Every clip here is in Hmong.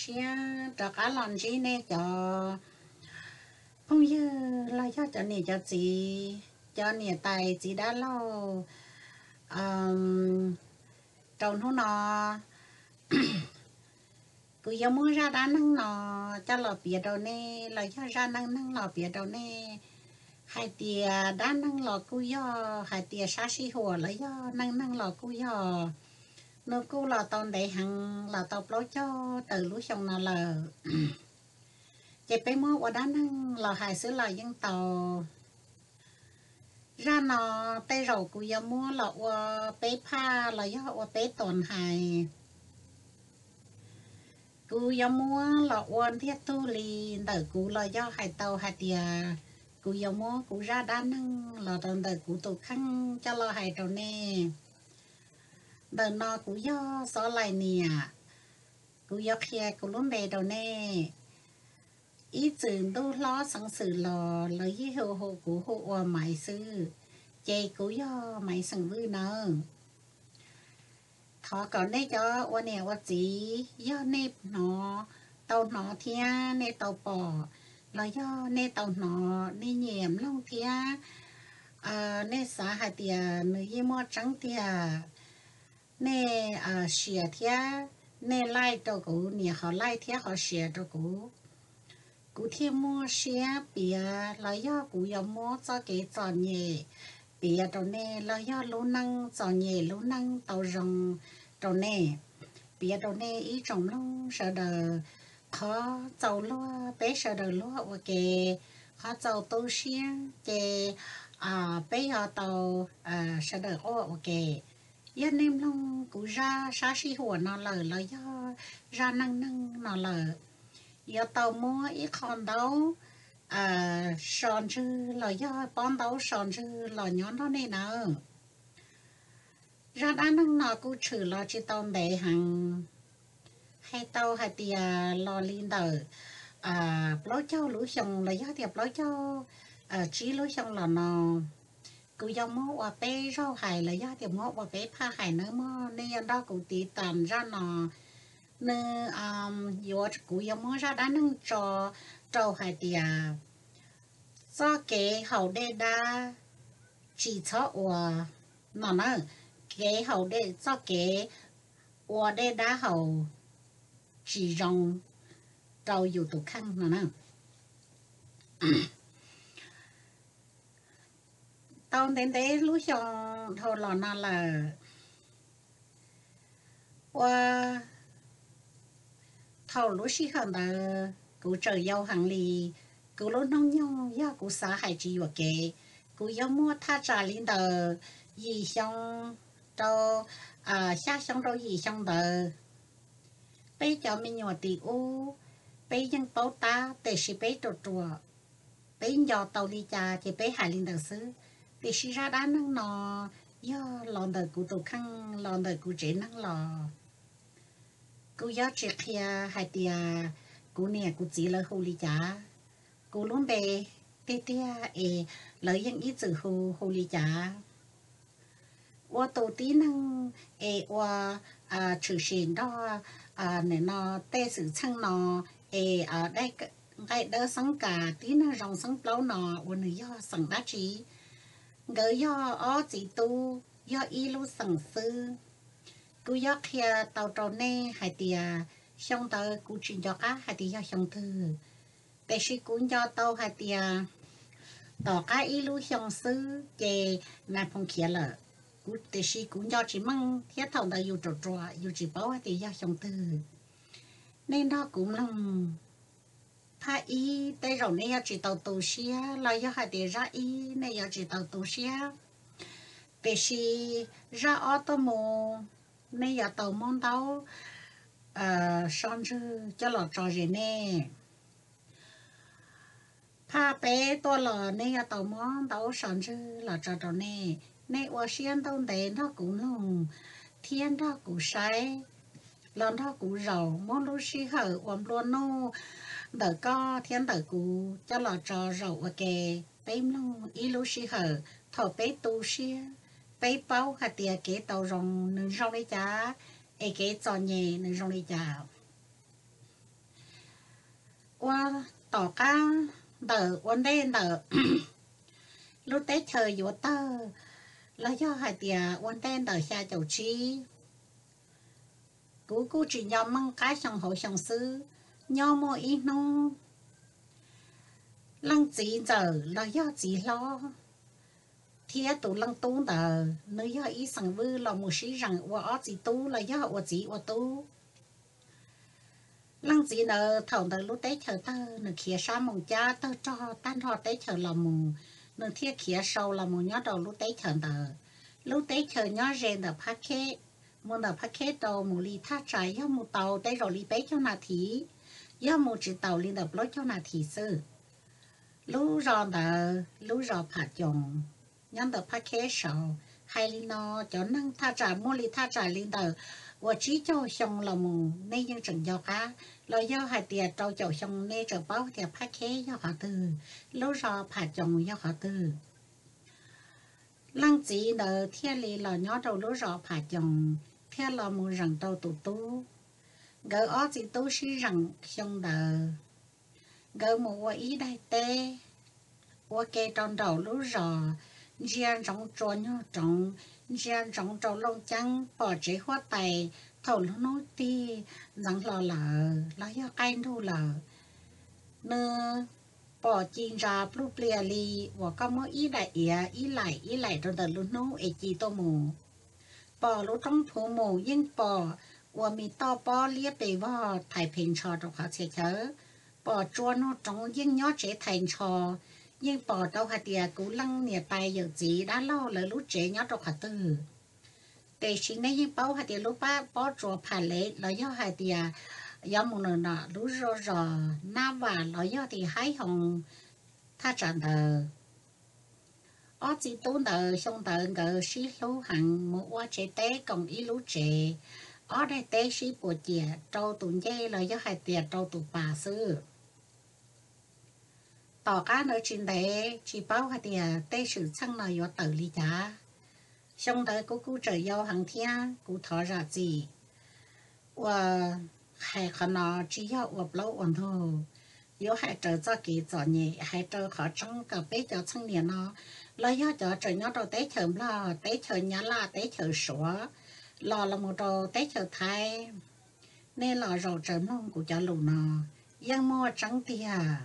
Siab rov qab los ntsib nej cov phooj ywg los yog cov niam cov txiv, cov niam tais txiv dab laug. Rau hnub no kuv yuav muab zaj dab neeg no coj los piav rau nej los yog zaj neej neeg los piav rau nej. Hais tias dab neeg los kuj yog, hais tias sab sij huam los yog neej neeg los kuj yog. Nws kuj los tau ntev heev, los tau plaub caug tawm lub xyoo no lawm. Ces peb muab ua dab neeg los hais xwb los yeej tau. Zaj no tej zaum kuv yuav muab los ua peb phaj los yog ua peb tom hais. Kuv yuav muab los ua ntiag tug li ntawm kuv los yog hais tau hais tias kuv yuav muab kuv zaj dab neeg los rau ntawm kuv tus kheej coj los hais rau nej. Ntawm no kuv yog Xob Lais Niam. Kuv yuav qhia kuv lub npe rau nej. Ib txwm ntuj hlob xeev xwm los lawv yeej hu hu kuv hu ua Maiv xwb, ces kuv yog Maiv xeem Vwj nawb. Thov kom nej cov ua niam ua txiv, yog nej hnov, tau hnov thiab nej tau pom, los yog nej tau hnov nej nyiam mloog thiab nej xav hais tias nws yeej muaj tseeb tiag, nej sia thiab nej like rau kuv, nias qhov like thiab qhov sia rau kuv. Kuv thiaj muaj siab piav los yog kuv yuav muab txoj kev txom nyem piav rau nej, los yog lub neej txom nyem lub neej tau zoo rau nej, piav rau nej ib tsoom mloog sawv daws. Qhov txaus luag peb sawv daws luag ua ke, qhov txaus tu siab ces peb yuav tau sawv daws quaj ua ke. Yog nej mloog kuv zaj sab sij huam no lawm los yog zaj neej neeg no lawm, yuav tau muab ib qho ntaub so ntswg los yog pob ntaub so ntswg los nyob nrog nej nawb. Zaj dab neeg no kuj tshwm los tsis tau ntev heev, hais tau hais tias los li ntawm plaub caug lub xyoo los yog tias plaub caug tsib lub xyoo los no. Kuv yuav muab ua peb zaug hais los yog tias muab ua peb phaj hais nawb mog. Nej yuav nrog kuv tiv tas zaj no, nws yuav, kuv yuav muab zaj dab neeg tso rau hais tias txoj kev haus dej dab tsis txhob ua no na, kev haus dej, txoj kev ua dej dab haus tsis zoo rau yus tus kheej no na. Tau ntev ntev lub xyoo dhau los no lawm, ua thaum lub sij hawm ntawd kuv tseem yau heev li. Kuv lub hnub nyoog yog kuv xav hais tsis yuam kev, kuv yuav muaj thaj tsam li ntawm yim xyoo rau xya xyoo rau yim xyoo ntawd. Peb cov me nyuam tim ub, peb yeej paub tab, tiam sis peb ruam ruam, peb nco tau li cas ces peb hais li ntawd xwb. Tiam sis zaj dab neeg no yog los ntawm kuv tus kheej, los ntawm kuv tsev neeg los. Kuv yuav tsis qhia hais tias kuv niam kuv txiv lawv hu li cas, kuv lub npe tiag tiag es lawv yeej ib txwm hu hu li cas. Ua tus tib neeg es ua tshwm sim nrog nim no tej xwm txheej no es nqaij dawb xeeb kas tib neeg zoo xeeb plaub no ua nws yog xeem dab tsi? Nkawd yog ob txiv tub, yog ib lub xeem xwb. Kuv yuav qhia tau rau nej hais tias xyoo ntawd kuv tsis nco qab hais tias yog xyoo twg, tiam sis kuv nco tau hais tias tom qab ib lub xyoo xwb ces Nas Phoos khiav lawm. Kuv, tiam sis kuv nco tsis meej thiab thaum ntawd yus ruam ruam yus tsis paub hais tias yog xyoo twg. Nej nrog kuv mloog. Phaj ib tej zaum nej yuav tsis tau tu siab los yog hais tias zaj ib nej yuav tsis tau tu siab, tiam sis zaj ob tuaj mus nej yuav tau muab ntaub so ntswg coj los tso ze nej. Phaj peb tuaj los nej yuav tau muab ntaub so ntswg los tso rau nej. Nej ua siab ntuj ntev nrog kuv mloog thiab nrog kuv saib, los nrog kuv zaum muab lub sij hawm uas nplua nuj ntawm koj thiab ntawm kuv coj los tso zaum ua ke. Peb mloog ib lub sij hawm, thaum peb tu siab, peb paub hais tias kev tau zoo nws zoo li cas, es kev txom nyem nws zoo li cas. Ua tom qab ntawm ua ntej ntawm lub teb chaws yuav tawg, los yog hais tias ua ntej ntawm xya caum tsib, kuv kuj tsis nco meej qab xyoo hauv xyoo xwb. Nyob muaj ib hnub, leej txiv ntxawm los yog txiv hlob thiab tus leej tub ntawd nws yog ib xeem vwj los mus sib zeem ua ob txiv tub los yog ua txiv ua tub. Leej txiv ntawd thaum ntawd lub teb chaws tawg, nws khiav sab Moos Cab tawg rog tag nrho teb chaws los mus, nws thiaj khiav sau los mus nyob rau lub teb chaws ntawd. Lub teb chaws nyob ze ntawm Phab Kheb, mus ntawm Phab Kheb rau mus li thaj tsam yog mus tau tej zaum li peb caug nas this, yog mus tsis taus li ntawm plaub caug nas this xwb. Lub zos ntawd lub zos Pham Coos, nyob ntawm Phab Kheb saud. Hais li no, cov neeg thaj tsam muaj li thaj tsam li ntawm uas tsib caug xyoo los mus nej yeej tseem nco qab, los yog hais tias rau caum xyoo nej tseem paub tias Phab Kheb yog qhov twg, lub zos Pham Coos yog qhov twg. Leej txiv ntawd thiaj li los nyob rau lub zos Pham Coos thiab los mus zeem rau tus tub. Nkawd ob txiv tub sib zeem xyoo ntawd, nkawd mus ua ib daim teb, ua ke rau nraum lub zos, ntsia ntsoov tsua nyuag roov, ntsia ntsoov rau looj ceeb, pom tsev huab tais. Thaum lub hnub tig ntxeev hlo lawm los yog qaij nrug lawm, nws pom ci ntsa pluj plias li uas koj muab ib daim iav ib laim ib laim rau ntawm lub hnub es ci tuaj mus. Pom lub roob phuv mus yeej pom ua me toj pob liab pes vog thaiv phem ntsho rau qhov txhia chaw. Pom tsua nug roov yeej nyob tsev thaiv ntsho. Yeej pom tau hais tias kuv leej niam tais yawm txiv dab laug lawv lub tsev nyob rau qhov twg. Tiam sis nej yeej paub hais tias lub pab pob tsuas Pham Lev los yog hais tias yuav mus no lub zos Nab Vam los yog tias Haib Hoos thaj tsam ntawd. Ob txiv tub ntawd xyoo ntawd nkawd sib hlub heev mus ua tsev teb koom ib lub tsev, ob daim teb sib puas ciam rau tus ncej los yog hais tias rau tus pas xwb. Tom qab ntawd tsis ntev tsis paub hais tias tej xwm txheej no yuav tawm li cas. Xyoo ntawd kuv kuj tseem yau heev thiab kuv thov zam txim uas hais qhov no tsis yog ua plaub ua ntug, yuav hais raws txoj kev txom nyem, hais raws qhov tseeb kom peb cov txheej niam no los yog cov tseem nyob rau teb chaws Nplog, teb chaws Nyab Laj, teb chaws Suav, los los mus rau teb chaws Thaib, nej los zaum tsaws mloog kuv cov lus no, yeej muaj tseeb tiag.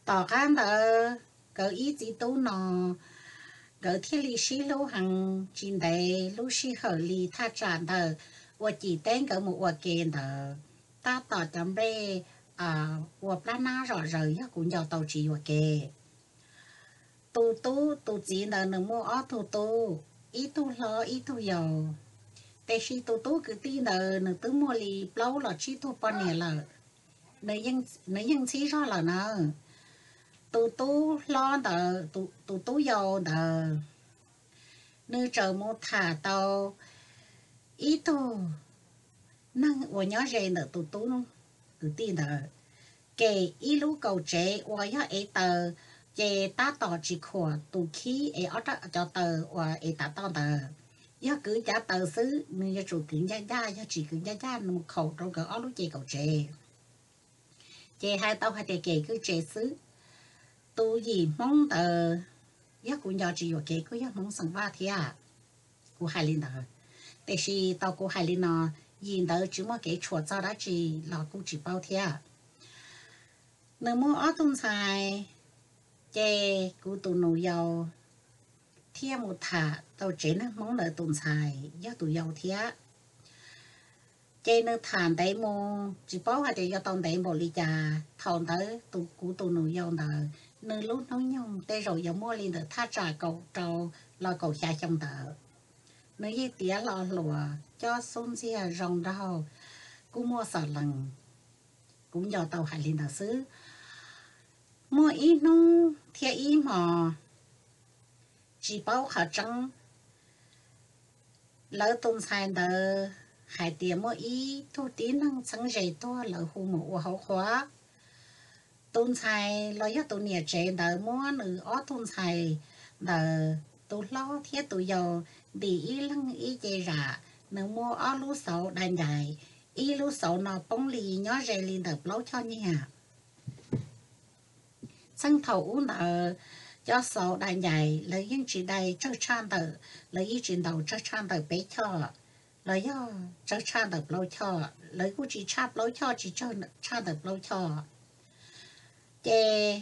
Tom qab ntawd nkawd ib txiv tub no nkawd thiaj li sib hlub heev. Tsis ntev lub sij hawm li thaj tsam ntawm uas cim teb nkawd mus ua ke ntawd, tab tom cov nplej ua plab nab zom zaws yog kuv nco tau tsis yuam kev. Tus tub tus txiv ntawd nws muaj ob tug tub, ib tug hlob ib tug yau. Tiam sis tus tub kwv tij ntawd nws twb muaj li plaub los tsib tug poj niam lawm, nws yeej ntxhib zog lawm na. Tus tub hlob ntawd, tus tub yau ntawd, nws txawm mus tham tau ib tug neeg uas nyob ze ntawm tus tub kwv tij ntawd, kem ib lub kaum tsev uas yog ev taws, ces tab tom tsis khuam tus khib es ob cov taws uas ev tav toj ntawd. Yog kwv cav taws xwb nws yuav tsum kwv ncaj ncaj, yog tsis kwv ncaj ncaj nws mus khaum rau nkawd ob lub ces kaum tsev. Ces hais tau hais tias kem kwj tsev xwb. Tus yim Hmoob ntawd, yog kuv nco tsis yuam kev kuj yog Hmoob xeem Vaj thiab, kuv hais li ntawd. Tiam sis tau kuv hais li no, yim ntawd tsis muaj kev tshuam txog dab tsi los kuj tsis paub thiab. Nws muaj ob tug ntxhais, ces kuv tus nus yau thiaj mus tham tau tsev neeg Hmoob ntawd tus ntxhais yog tus yau thiab. Ces nws tham ntev mus tsis paub hais tias yuav tau ntev npaum li cas. Thaum ntawd tus, kuv tus nus yau ntawd nws lub hnub nyoog tej zaum yuav muaj li ntawm thaj tsam kaum rau los kaum xya xyoo ntawd. Nws yeej tiav hlo hluas, cob xub ntxiag zoo nraug, kuj muaj xov lees. Kuv nco tau hais li ntawd xwb. Muaj ib hnub thiab ib hmo, tsis paub qhov tseeb, lawv tus ntxhais ntawd hais tias muaj ib tug tib neeg txheeb ze tuag, lawv hu mus ua hauv qhua. Tus ntxhais los yog tus niam tsev ntawd muab nws ob tug ntxhais ntawd, tus hlob thiab tus yau, ntim ib leeg ib ce zam. Nws muab ob lub xauv dai ncais, ib lub xauv no poob li nyob ze li ntawm plaub choj nyiaj. Txheej thaum ub ntawd cov xauv dai ncais lawv yeej tsis dai tsawg tshaj ntawm, lawv yeej tsis ntaus tsawg tshaj ntawm peb choj los yog tsawg tshaj ntawm plaub choj, lawv kuj tsis tshaj plaub choj, tsis tsawg tshaj ntawm plaub choj. Ces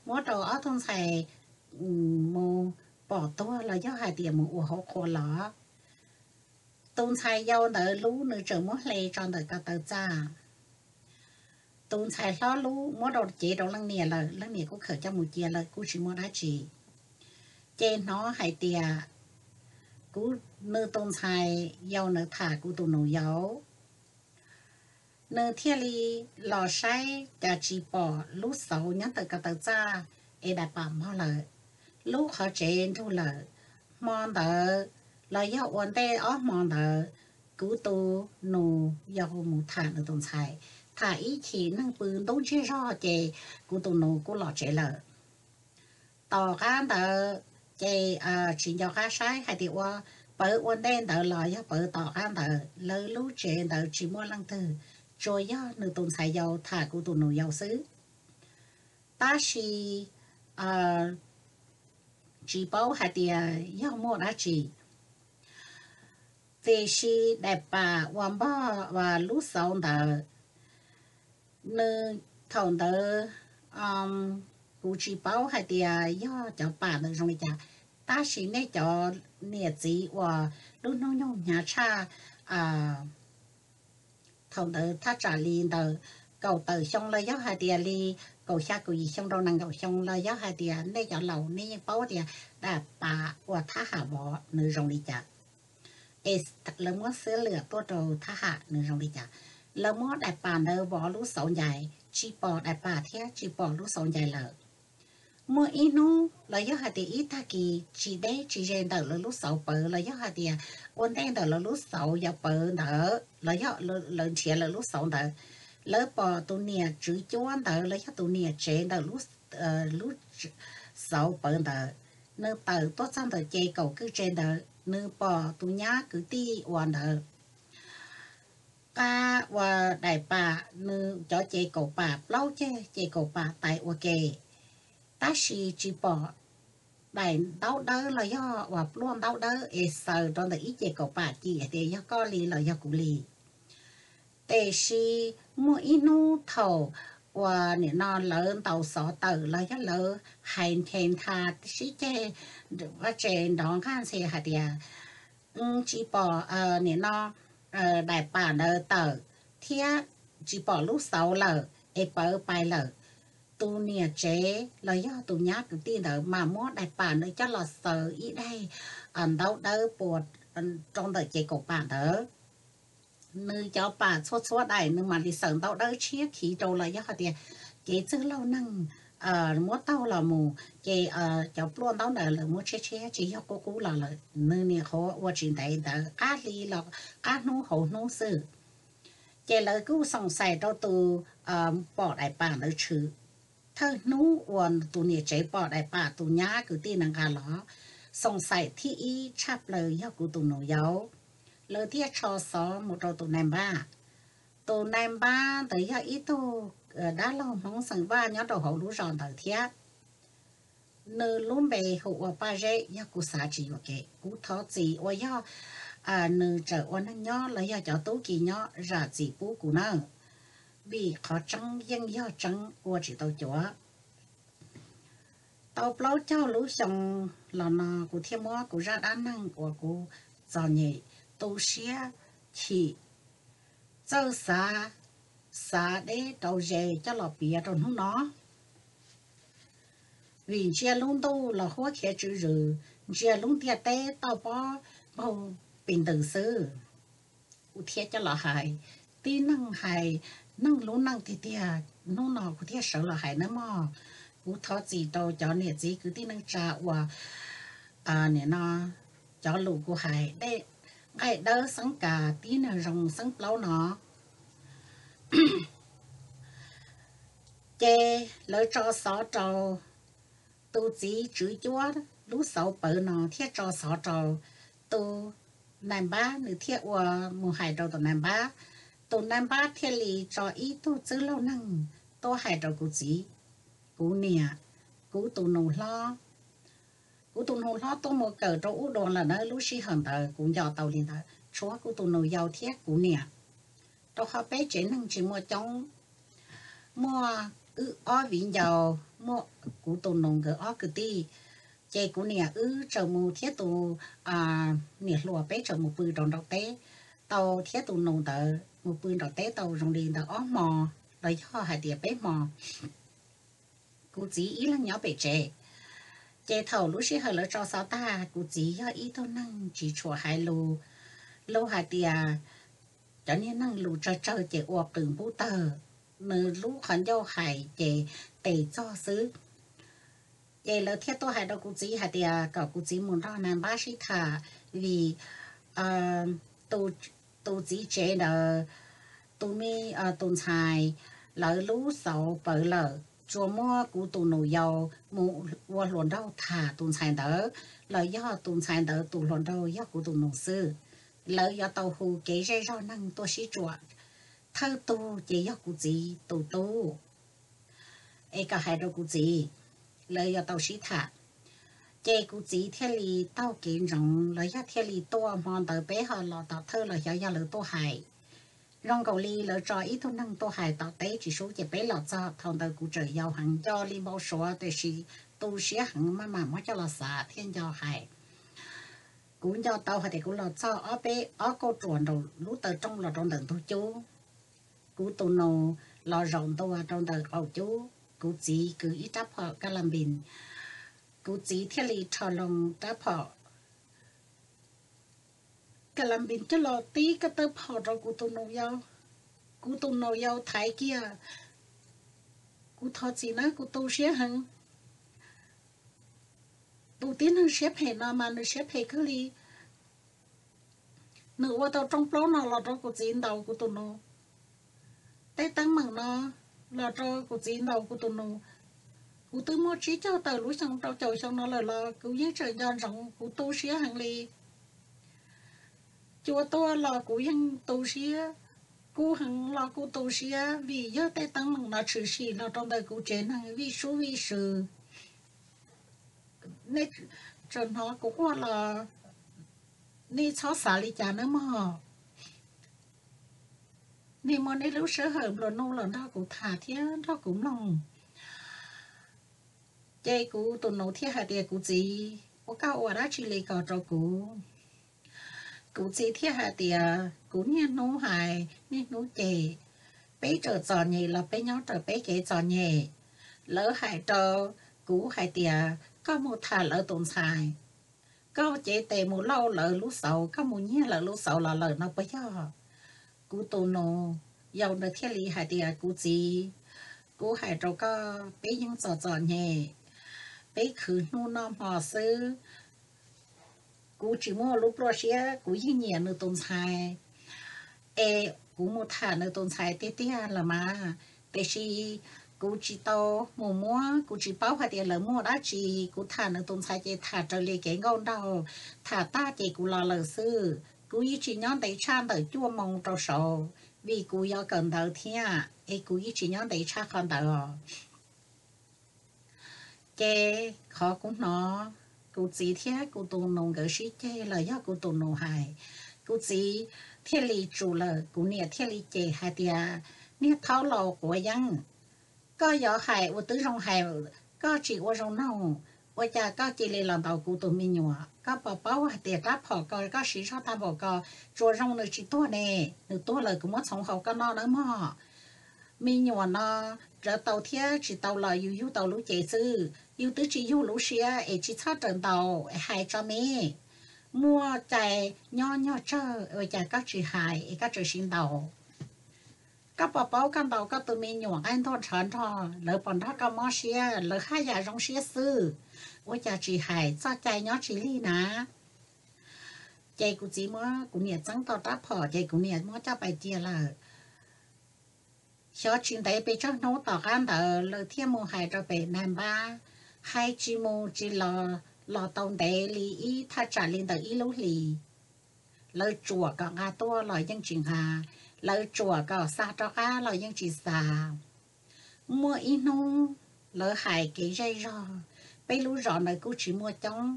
muab rau ob tug ntxhais mus pom tuag los yog hais tias mus ua hauv qhua los, tus ntxhais yau ntawd lub nws tseem muab hle tso ntawm ko taw txaj. Tus ntxhais hlob lub muab rau cev rau leej niam lawm, leej niam kuj khawm coj mus cia lawm kuj tsis muaj dab tsi. Ces hnov hais tias kuv, nws tus ntxhais yau ntawd tham kuv tus nus yau, nws thiaj li los saib cas tsis pom lub xauv nyob ntawm ko taw txaj es dais pam mog lawm, lub qhov tsev nrug lawm. Hmo ntawd los yog ua ntej ob hmo ntawd, kuv tus nus yau mus tham nws tus ntxhais, tham ib chim neeg pw ntub ntsiag zog ces kuv tus nus kuj los tsev lawm. Tom qab ntawd ces tsis nco qab saib hais tias ua, pawv ua ntej ntawd los yog pawv tom qab ntawd, lawv lub tsev ntawd tsis muaj leej twg, tsuas yog nws tus ntxhais yau tham kuv tus nus yau xwb. Tab sis tsis paub hais tias yog muaj dab tsi. Tiam sis dais pam uas npog lub xauv ntawd, nws, thaum ntawd kuv tsis paub hais tias yog cov pam ntawd zoo li cas, tab sis nej cov niam txiv uas lub hnub nyoog hnyav tshaj, thaum ntawd thaj tsam li ntawm kaum tawm xyoo los yog hais tias li kaum xya kaum yim xyoo rau nees nkaum xyoo los yog hais tias nej cov laus nej yeej paub tias dais pam uas thab ham vov nws zoo li cas, es lawv muab xwb lwm tuaj rau thab ham nws zoo li cas. Lawv muab dais pam ntawd vov lub xauv ncais, tsis pom dais pam thiab tsis pom lub xauv ncais lawm. Muaj ib hnub los yog hais tias ib tag kis tsis deb tsis ze ntawm lawv lub xauv pawv los yog hais tias ua ntej ntawm lawv lub xauv yuav pawv ntawd los yog lawv nrhiav lawv lub xauv ntawd, lawv pom tus niam tswv cuab ntawd los yog tus niam tsev ntawm lub xauv pawv ntawd, nws tawm tuaj txog ntawm ces kaum kwj tse ntawd, nws pom tus nyab kwv tij uas ntawd qab ua dais pam, nws cov ces kaum pam, plaub ceg ces kaum pam tais ua ke, tab sis tsis pom daim ntaub dawb los yog uas pluaj ntaub dawb es xaws rau ntawm ib ces kaum pam cim hais tias yog koj li los yog kuv li. Tiam sis muaj ib hnub thaum uas nim no lawv ntaus xov tawm los yog lawv hais nche ntha sib ceg vaj tse nrov nqaj ntxhe hais tias tsis pom nim no dais pam ntawd tawm thiab tsis pom lub xauv lawm es pawv pais lawm. Tus niam tsev los yog tus nyab kwv tij ntawd mas muab dais pam ntawd coj los xaws ib daim ntaub dawb puas rau ntawm ces kaum pam ntawd. Nws cov pam txhua txhua daim nws mam li xaws ntaub dawb tshiab khiv rau los yog hais tias kev txwj laug neeg muab taug los mus ces cov pluaj ntaub ntawd lawv muab tshiab tshiab tsis yog qub qub los lawm. Nws niam qhuav ua tsis ntev ntawd, qab hli los qab hnub hauv hnub xwb. Ces lawv kuj xoom xaim rau tus pom dais pam ntawd tshwm. Thawj hnub uas tus niam tsev pom dais pam tus nyab kwv tij ntawd nqa los, xoom xaim thib ib tshaj plaws yog kuv tus nus yau. Lawv thiaj tso xov mus rau tus nais npab. Tus nais npab ntawd yog ib tug dab laug Hmoob xeem Vaj nyob rau hauv lub zos ntawd thiab. Nws lub npe hu ua Paj Zeb, yog kuv xav tsis yuam kev. Kuv thov txim uas yog nws tseem ua neej nyob los yog cov tub ki nyob zam txim pub kuv nawb, vim qhov tseeb yeej yog tseeb, ua tsis tau cuav. Tau plaub caug lub xyoo los no kuv thiaj muab kuv zaj dab neeg uas kuv txom nyem, tu siab, chim, txawj xav, xav deb rau ze coj los piav rau hnub no. Vim ntsia lub ntuj los huab khiav tswv zws, ntsia lub ntiaj teb toj pob npaug pis ntws xwb, kuv thiaj coj los hais. Tib neeg hais neeg lub neej tiag tiag, hnub no kuv thiaj sawv los hais nawb mog. Kuv thov txim rau cov niam txiv kwv tij neej tsa uas nim no cov lus kuv hais, nqaij dawb xeeb kas, tib neeg zoo xeeb plaub no. Ces lawv tso xov rau tus txiv tswv cuab lub xauv pawv no thiab tso xov rau tus nais npab, nws thiaj ua mus hais rau tus nais npab. Tus nais npab thiaj li tso ib tug txwj laug neeg tuaj hais rau kuv txiv, kuv niam, kuv tus nus hlob. Kuv tus nus hlob tuaj mus kawm rau ub dua lawm na, lub sij hawm ntawd kuv nco tau li ntawd, tshuav kuv tus nus yau thiab kuv niam, rau qhov peb tsev neeg tsis muaj coob, muaj wb ob viv ncaus, muaj kuv tus nus nkawd ob kwv tij. Ces kuv niam wb txawm mus thiab tus niam hluas peb txawm mus pw rau nraum teb tau, thiab tus nus ntawd mus pw nraum teb tau zoo li ntawm ob hmo los yog hais tias peb hmo, kuv txiv ib leeg nyob pem tsev. Ces thaum lub sij hawm lawv tso xov tag, kuv txiv yog ib tug neeg tsis tshua hais lus, lus hais tias cov niag neeg lus tsawg tsawg ces ua qws npub tawg, nws lub qhov ncauj hais ces tes txog xwb. Ces lawv thiaj tuaj hais rau kuv txiv hais tias kom kuv txiv mus nrog nais npab sib tham, vim tus txiv tsev ntawd, tus me, tus ntxhais, lawv lub xauv pawv lawm, tsuas muab kuv tus nus yau mus ua hluas nraug tham tus ntxhais ntawd, los yog tus ntxhais ntawd tus hluas nraug yog kuv tus nus xwb. Lawv yuav tau hu kev zej zog neeg tuaj sib tsuam, thawj tug ces yog kuv txiv tus tub, es kom hais rau kuv txiv, lawv yuav tau sib tham. Ces kuv txiv thiaj li taug kev ntsoov los yog thiaj li tuaj, hmo ntawd peb ho los tom thawj los xyov yog lawv tuaj hais. Zoo nkaus li lawv tso ib tug neeg tuaj hais tom teb tsis sub, ces peb los txog thaum ntawd kuv tseem yau heev, nco li npau suav tiam sis tu siab heev maj mam muab coj los xav thiaj nco hais. Kuv nco tau hais tias kuv los txog ob peb ob kauj ruam nraum lub taw rooj los rau ntawm ntug cub, kuv tus nus los zaum ntua rau ntawm qaum cub, kuv txiv kwv ib rab phom ka la npis, kuv txiv thiaj li rho loo rab phom ka la npis coj los tib kab tawb phom rau kuv tus nus yau. Kuv tus nus yau thaiv kiag, kuv thov txim nawb, kuv tu siab heev. Tus tib neeg siab phem no mas nws siab phem kawg li. Nws ua tau rooj plaub no los rau kuv txiv ntaus kuv tus nus, tej teeb meem no los rau kuv txiv ntaus kuv tus nus. Kuv twb muaj tsib caug tawm lub xyoo rau caum xyoo no lawm los kuv yeej tseem nco ntsoov, kuv tu siab heev li. Cua tuaj los kuv yeej tu siab, kub heev los kuj tu siab vim yog tej teeb meem no tshwm sim los rau ntawm kuv tsev neeg vij sub vij sw. Nej tseem hnov kuv quaj los nej txhob xav li cas nawb mog. Nej muaj nej lub sij hawm nplua nuj los nrog kuv tham thiab nrog kuv mloog. Ces kuv tus nus thiaj hais tias, kuv txiv, ua koj ua dab tsi li ko rau kuv? Kuv txiv thiaj hais tias, kuv niaj hnub hais niaj hnub cem, peb raws txom nyem los peb nyob raws peb kev txom nyem. Lawv hais rau kuv hais tias koj mus tham lawv tus ntxhais, koj cev tes mus lauj lawv lub xauv, koj mus nyiag lawv lub xauv los lawm no puas yog? Kuv tus nus yau ntawd thiaj li hais tias, kuv txiv, kuv hais rau koj, peb yeej txom txom nyem, peb khwv hnub noj hmo xwb. Kuv tsis muaj lub pluaj siab, kuv yeej nyiam nws tus ntxhais, es kuv mus tham nws tus ntxhais tiag tiag lawm mas, tiam sis kuv tsis tau mus muab, kuv tsis paub hais tias lawv muaj dab tsi. Kuv tham nws tus ntxhais ces tham raws li kev nkauj nraug, tham tag ces kuv los lawm xwb. Kuv yeej tsis nyob ntev tshaj ntawm cuaj moos rau saud, vim kuv yuav kawm ntawv thiab, es kuv yeej tsis nyob ntev tshaj qhov ntawd os. Ces qhov kuv hnov kuv txiv thiab kuv tus nus nkawd sib ceg los yog kuv tus nus hais, kuv txiv thiaj li tsum lawm, kuv niam thiaj li cem hais tias, niag thaub laus quav yeeb, koj yuav hais ua twb zoo hais, koj tsis ua zoo noog, ua cas koj cia li los ntaus kuv tus me nyuam? Koj puas paub hais tias rab phom ko koj siv zog tag npaum ko, tsuas zoo nws tsis tuag ne, nws tuag lawm kuv muab txhoov hau koj noj nawb mog. Me nyuam no, lawv tau thiab tsis tau los yus yug tau lub cev xwb, yus twb tsis yug lub siab es tsis txhob raws ntaus, hais tso me. Muaj cai nyob nyuag tsawg ua cas koj tsis hais es koj tseem siv ntaus? Koj puas paub koj ntaus koj tus me nyuam nqaij ntuag ntshav nrog, lawv puas nrog koj mob siab, lawv haj yam zoo siab xwb, ua cas tsis hais? Txoj cai nyob tsis lig na. Ces kuv txiv muab kuv niam txeeb tau rab phom ces kuv niam muab coj pais cia lawm. Xyov tsis ntev pes tsawg hnub tom qab ntawd lawv thiaj mus hais rau pem nais npab, hais tsis mus tsis los, los tau ntev li ib thaj tsam li ntawm ib lub hlis. Lawv tsuam kom nqa tuaj los yeej tsis nqa, Lawv tsuam kom xa rov qab los yeej tsis xa. Muaj ib hnub lawv hais kev zej zog, peb lub zos ntawd kuj tsis muaj coob,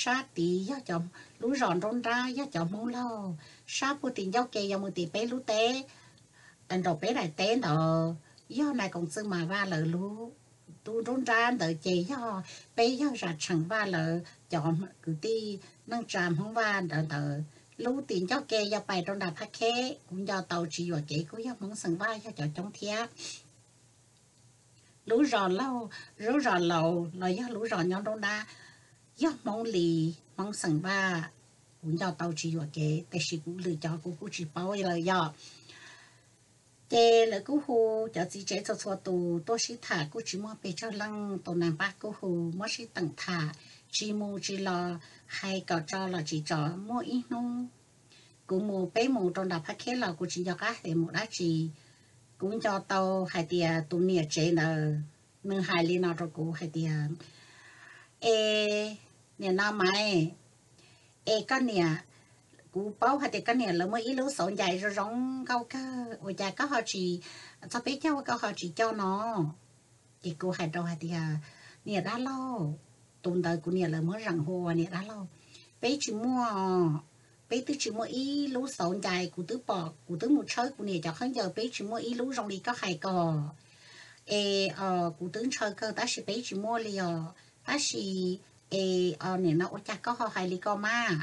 sab tid yog cov, lub zos nruab nrab yog cov Hmoob laug, sab puag tim ncauj ke yuav mus tim peb lub teb, nraum peb daim teb ntawd yog Nais Koom Txwj Mas Vaj lawv lub. Tus nruab nrab ntawd ces yog peb yawg Zam Tsheem Vaj lawv cov kwv tij neej tsa Hmoob Vaj ntawd ntawd. Lub tim ncauj ke yog pais rau nram Phab Kheb, kuv nco tau tsis yuam kev kuj yog Hmoob xeem Vaj yog cov coob thiab. Lub zos laug, lub zos laus los yog lub zos nyob nruab nrab yog Hmoob Lis, Hmoob xeem Vaj, kuv nco tau tsis yuam kev, tiam sis kuv lwm cov kuv kuj tsis paub lawm yog. Ces lawv kuj hu cov txiv tsev txhua txhua tus tuaj sib tham, kuj tsis muaj pes tsawg leej. Tus nais npab kuj hu muab sib teem tham, tsis mus tsis los, hais kom tso los tsis tso. Muaj ib hnub kuv mus, peb mus rau nram Phab Kheb los kuv tsis nco qab hais tias mus dab tsi. Kuv nco tau hais tias tus niam tsev ntawd, nws hais li no rau kuv hais tias, es niam no Maiv, es koj niam, kuv paub hais tias koj niam lawv muaj ib lub xauv ncais zoo zoo nkauj kawg, ua cas koj ho tsis, txog peb caug koj ho tsis coj no? Ces kuv hais rau hais tias, niam dab laug, tus ntawd kuv niam lawv muab zeem hu ua niam dab laug, peb tsis muaj, peb twb tsis muaj ib lub xauv ncais. Kuv twb pom, kuv twb mus tshawb kuv niam cov khaub ncaws, peb tsis muaj ib lub zoo li koj hais ko. Es kuv twb ntshaw kawg tab sis peb tsis muaj li os. Tab sis es niam no ua cas koj ho hais li ko mas?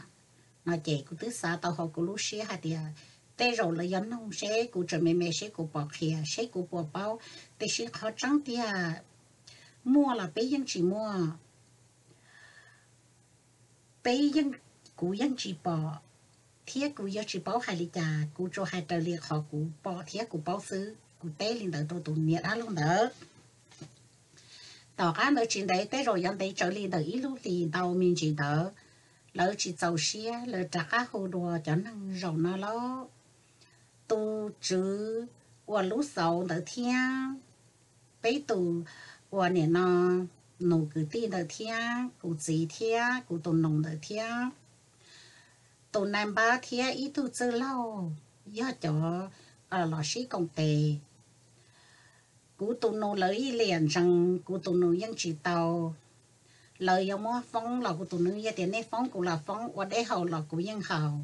No ces kuv twb xav tau hauv kuv lub siab hais tias tej zaum lawv yuav nug seb kuv tseem me me seb kuv puas qhia, seb kuv puas paub. Tiam sis qhov tseeb tiag, muaj los peb yeej tsis muaj. Peb yeej, kuv yeej tsis pom, thiab kuv yuav tsis paub hais li cas. Kuv tsuas hais raws li qhov kuv pom thiab kuv paub xwb. Kuv teb li ntawd rau tus niam dab laug ntawd. Tom qab ntawd tsis ntev, tej zaum yuav ntev tsawv li ntawm ib lub hlis ntau me ntsis ntawd, lawv tsis txaus siab, lawv rov qab hu dua cov neeg zaum no los, tus tswv uas lub xauv ntawd thiab peb tus uas niam no nus kwv tij ntawd thiab kuv txiv thiab kuv tus nus ntawd thiab tus nais npab thiab ib tug txwj laug yog cov los sib koom tes. Kuv tus nus lawv ib liam ntsees, kuv tus nus yeej tsis tau. Lawv yuav muab foob los kuv tus nus yeej tias nej foob kuv los foob, ua dej haus los kuv yeej haus,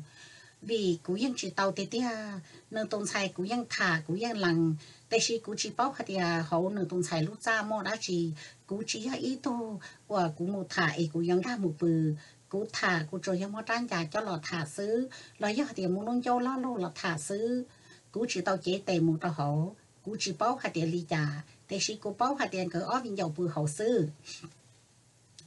vim kuv yeej tsis tau tiag tiag. Nws tus ntxhais kuv yeej tham kuv yeej lees, tiam sis kuv tsis paub hais tias hauv nws tus ntxhais lub txaj muaj dab tsi. Kuv tsis yog ib tug uas kuv mus tham es kuv yuav nkag mus pw. Kuv tham kuv tsuas yog muab rab ncas coj los tham xwb, los yog tias muab lub ncauj loj lug los tham xwb. Kuv tsis tau cev tes mus rau hauv, kuv tsis paub hais tias li cas, tiam sis kuv paub hais tias nkawd ob viv ncaus pw hauv xwb.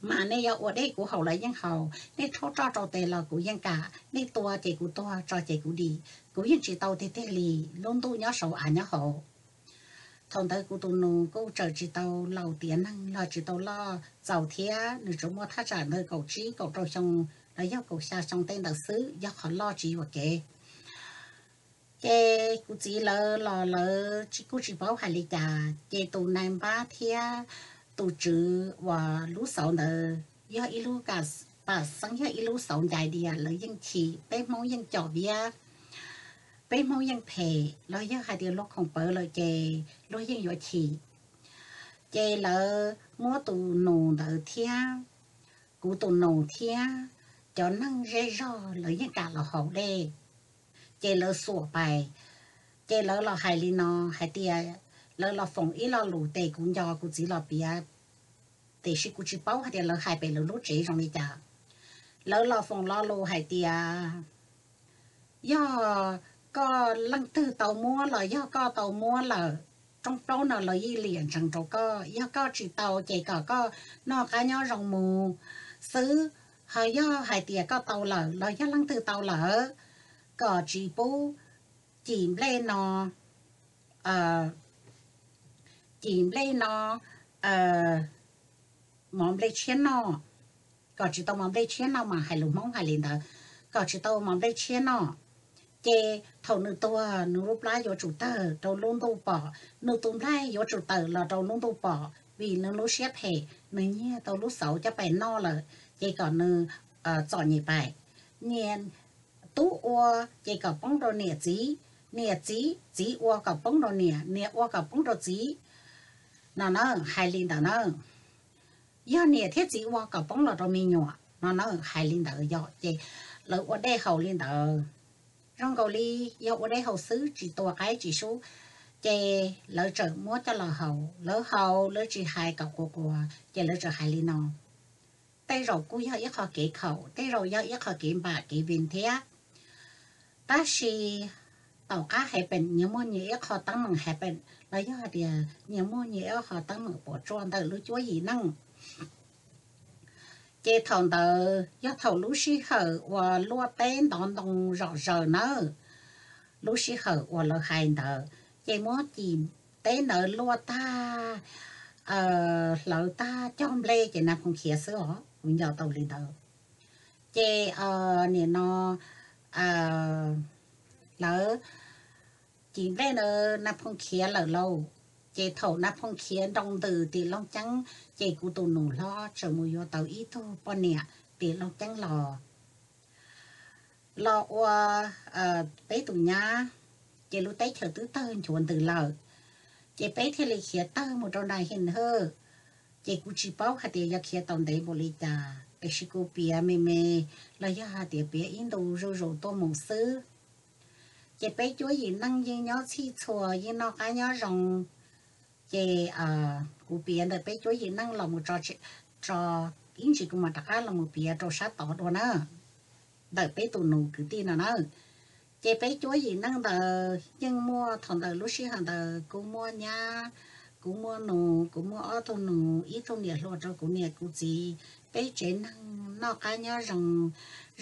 Mas nej yuav ua dej kuv haus los yeej haus, nej rhaub roj rau tes los kuv yeej kam, nej tua ces kuv tuag, tso ces kuv dim, kuv yeej tsis tau tiag tiag li. Lub ntuj nyob saud av nyob hauv. Thaum ntawd kuv tus nus kuj tseem tsis tau laus tiav neeg los tsis tau loj txaus thiab, nws tsuas muaj thaj tsam ntawm kaum tsib kaum rau xyoo los yog kaum xya xyoo tej ntawd xwb, yog qhov loj tsis yuam kev. Ces kuv txiv lawv los lawv kuj tsis paub hais li cas, ces tus nais npab thiab tus tswv uas lub xauv ntawd yog ib lub kam, pam xeeb yog ib lub xauv ncais dias lawv yeej chim, peb Hmoob yeej com viab, peb Hmoob yeej phem, los yog hais tias luag khoom pawv lawm ces luag yeej yuav chim. Ces lawv muab tus nus ntawd thiab kuv tus nus thiab cov neeg zej zog lawv yeej kam los haus dej. Ces lawv xuas pais, ces lawv los hais li no hais tias, lawv los foom ib lo lus tes kuv nco kuv txiv los piav, tiam sis kuv tsis paub hais tias lawv hais pem lawv lub tsev zoo li cas. Lawv los foom lo lus hais tias, yog koj leej twg tau muab los yog koj tau muab lawm, rooj plaub no lawv ib liam ntsees rau koj. Yog koj tsis tau ces kom koj noj qab nyob zoo mus xwb. Ho yog hais tias koj tau lawm los yog leej twg tau lawm, kom tsis pub cim nplej no, cim nplej no, mov nplej tshiab noj, kom tsis tau mov nplej tshiab noj mas hais lus Hmoob hais li ntawd, kom tsis tau mov nplej tshiab noj. Ces thaum nws tuag nws lub plab yuav tsum tawg rau lub ntuj pom, nws tus nplaig yuav tsum tawm los rau lub ntuj pom, vim nws lub siab phem, nws nyiag tau lub xauv coj pais noj lawm, ces kom nws txom nyem pais. Nyiag tub ua ces kom poob rau niam txiv, niam txiv, txiv ua kom poob rau niam, niam ua kom poob rau txiv no na, hais li ntawd na. Yog niam thiab txiv ua kom poob los rau me nyuam no na, hais li ntawd yog ces lawv ua dej haus li ntawd. Zoo nkaus li yog ua dej haus xwb, tsis tua qaib tsis sub, ces lawv txawm muab coj los haus, lawv haus lawv tsis hais kom quas quas ces lawv txawm hais li no: Tej zaum kuj yog ib qho kev khaum, tej zaum yog ib qho kev npam kev vij thiab, tab sis tom qab hais pem nyias muaj nyias ib qho teeb meem hais pem los yog hais tias nyias muaj nyias ib qho teeb meem puas tsuaj ntawm lub cuab yim neej. Ces thaum ntawd yog thaum lub sij hawm uas luaj teb ntov ntoo zom zaws nawb, lub sij hawm uas lawv hais ntawd ces muab cim teb ntawd luaj tag, hlawv tag cog nplej ces Nais Phoo khiav xwb os, kuv nco tau li ntawd. Ces nim no lawv cim nplej ntawd Nais Phoo khiav lawm lauj. Ces thaum Nais Phoo khiav nroo ntws tim Looj Ceeb ces kuv tus nus hlob txawm mus yuav tau ib tug poj niam tim Looj Ceeb los los ua peb tus nyab, ces lub teb chaws twb tawg nchuav ntws lawm, ces peb thiaj li khiav tawg mus rau nram Him Hawj. Ces kuv tsis paub hais tias yog khiav tau ntev npaum li cas, tiam sis kuv piav me me los yog hais tias piav ib ntu zuj zus tuaj mus xwb. Ces peb cuab yim neej yeej nyob txhij txhua, yeej noj qab nyob zoo. Ces kuv piav ntawm peb cuab yim neej los mus tso, ib ntsis kuv mam rov qab los mus piav rau sab tod dua na, ntawm peb tus nus kwv tij no na. Ces peb cuab yim neej ntawd yeej muaj, thaum ntawd lub sij hawm ntawd kuv muaj nyab, kuv muaj nus, kuv muaj ob tug nus, ib tug niam hluas rau kuv niam kuv txiv. Peb tsev neeg noj qab nyob zoo,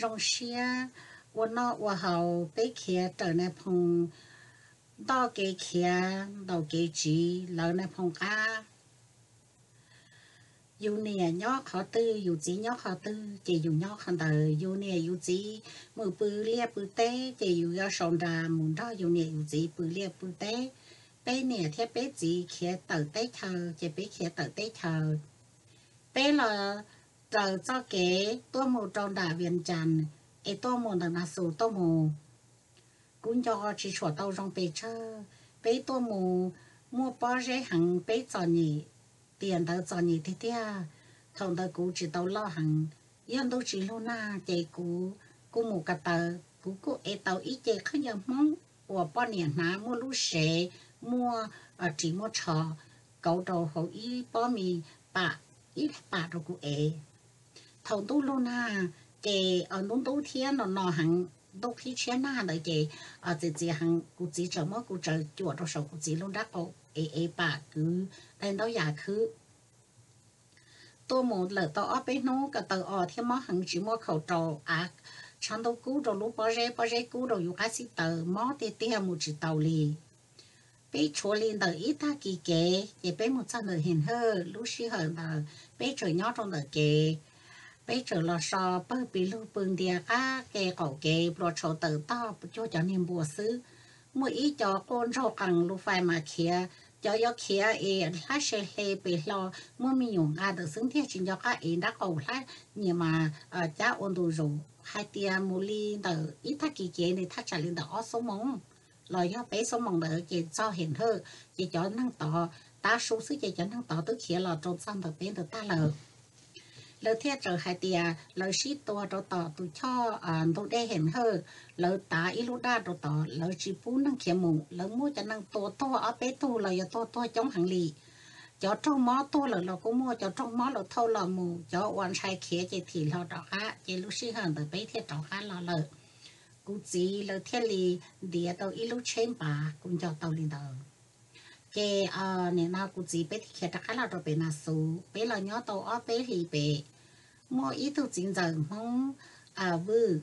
zoo siab, ua noj ua haus, peb khiav raws Nais Phoo ntoj kev khiav ntaus kev tsiv, lawv Nais Phoo qab. Yus niam nyob qhov twg yus txiv nyob qhov twg ces yus nyob qhov ntawd. Yus niam yus txiv mus pw liaj pw teb ces yus yuav sau nra mus nrog yus niam yus txiv pw liaj pw teb. Peb niam thiab peb txiv khiav tawm teb chaws ces peb khiav tawm teb chaws. Peb los raws txoj kev tuaj mus rau nram Vias Cas, es tuaj mus ntawm Nas Xus tuaj mus. Kuv nco tsis tshua tau zoo pes tsawg, peb tuaj mus muaj pob zeb heev, peb txom nyem, tiam ntawd txom nyem tiag tiag. Thaum ntawd kuv tsis tau loj heev, yog ntuj tsis lug nag ces kuv kuj mus ko taw, kuv kuj ev tau ib ce khaub ncaws Hmoob uas poj niam hnav muaj lub sev, muaj ris muaj tsho, kauv rau hauv ib pob mis pam, ib pam rau kuv ev. Thaum ntuj lug nag ces ntub ntub thiab no no heev, ntuj qhib tshiab nag ntawd ces txias txias heev, kuv txiv txawm muab kuv tsaws cuam rau saum kuv txiv lub nrab qaum es ev pam kwv daim ntaub yas khwb. Tuaj mus lawm tau ob peb hnub ko taw os thiab mob heev tsis muaj khaus rau av, tshav ntuj kub rau lub pob zeb, pob zeb kub rau yus qab xib taws, mob tiag tiag mus tsis tau li. Peb tshuav li ntawm ib tag kis kev ces peb mus txog ntawm Him Hawj, lub sij hawm ntawd peb tseem nyob rau ntawm kev. Peb tseem los so pawg pis lug pw ntias qab ke qaum kev, pluas tshau tawm tog cuag cov niag npua xwb. Muaj ib co quaj ntsoog qees lus fais mas khiav, cov yuav khiav es hlab se hle pes hlo, muaj me nyuam nqa ntawm xwb ntiag tsis nco qab ev nrab qaum hlab, nyias mas cab ua ntu zus. Hais tias mus li ntawm ib tag kis kev nws thaj tsam li ntawm ob xuab moos los yog peb xuab moos ntawd ces txog Him Hawj, ces cov neeg tod, tav su xwb ces cov neeg tod twb khiav los rau txog ntawm peb ntawd tag lawm. Lawv thiaj txawm hais tias lawv sib tua rau tom tus choj ntug dej Him Hawj, lawv tav ib lub daj rau tod, lawv tsis pub neeg khiav mus, lawv muab cov neeg tua tuag ob peb tug los yog tuag tuag coob heev li. Cov raug mob tuag lawm los kuj muaj, cov raug mob lawv thauj los mus, cov uas ntshai khiav ces thim hlo rov qab, ces lub sij hawm ntawd peb thiaj rov qab los lawm. Kuv txiv lawv thiaj li ntiav tau ib lub tsheb npav, kuv nco tau li ntawd. Ces nim no kuv txiv peb thiaj khiav rov qab los rau pem Nas Xus, peb los nyob tau ob peb hlis pem, muaj ib tug txiv ntxawm Hmoob Vwj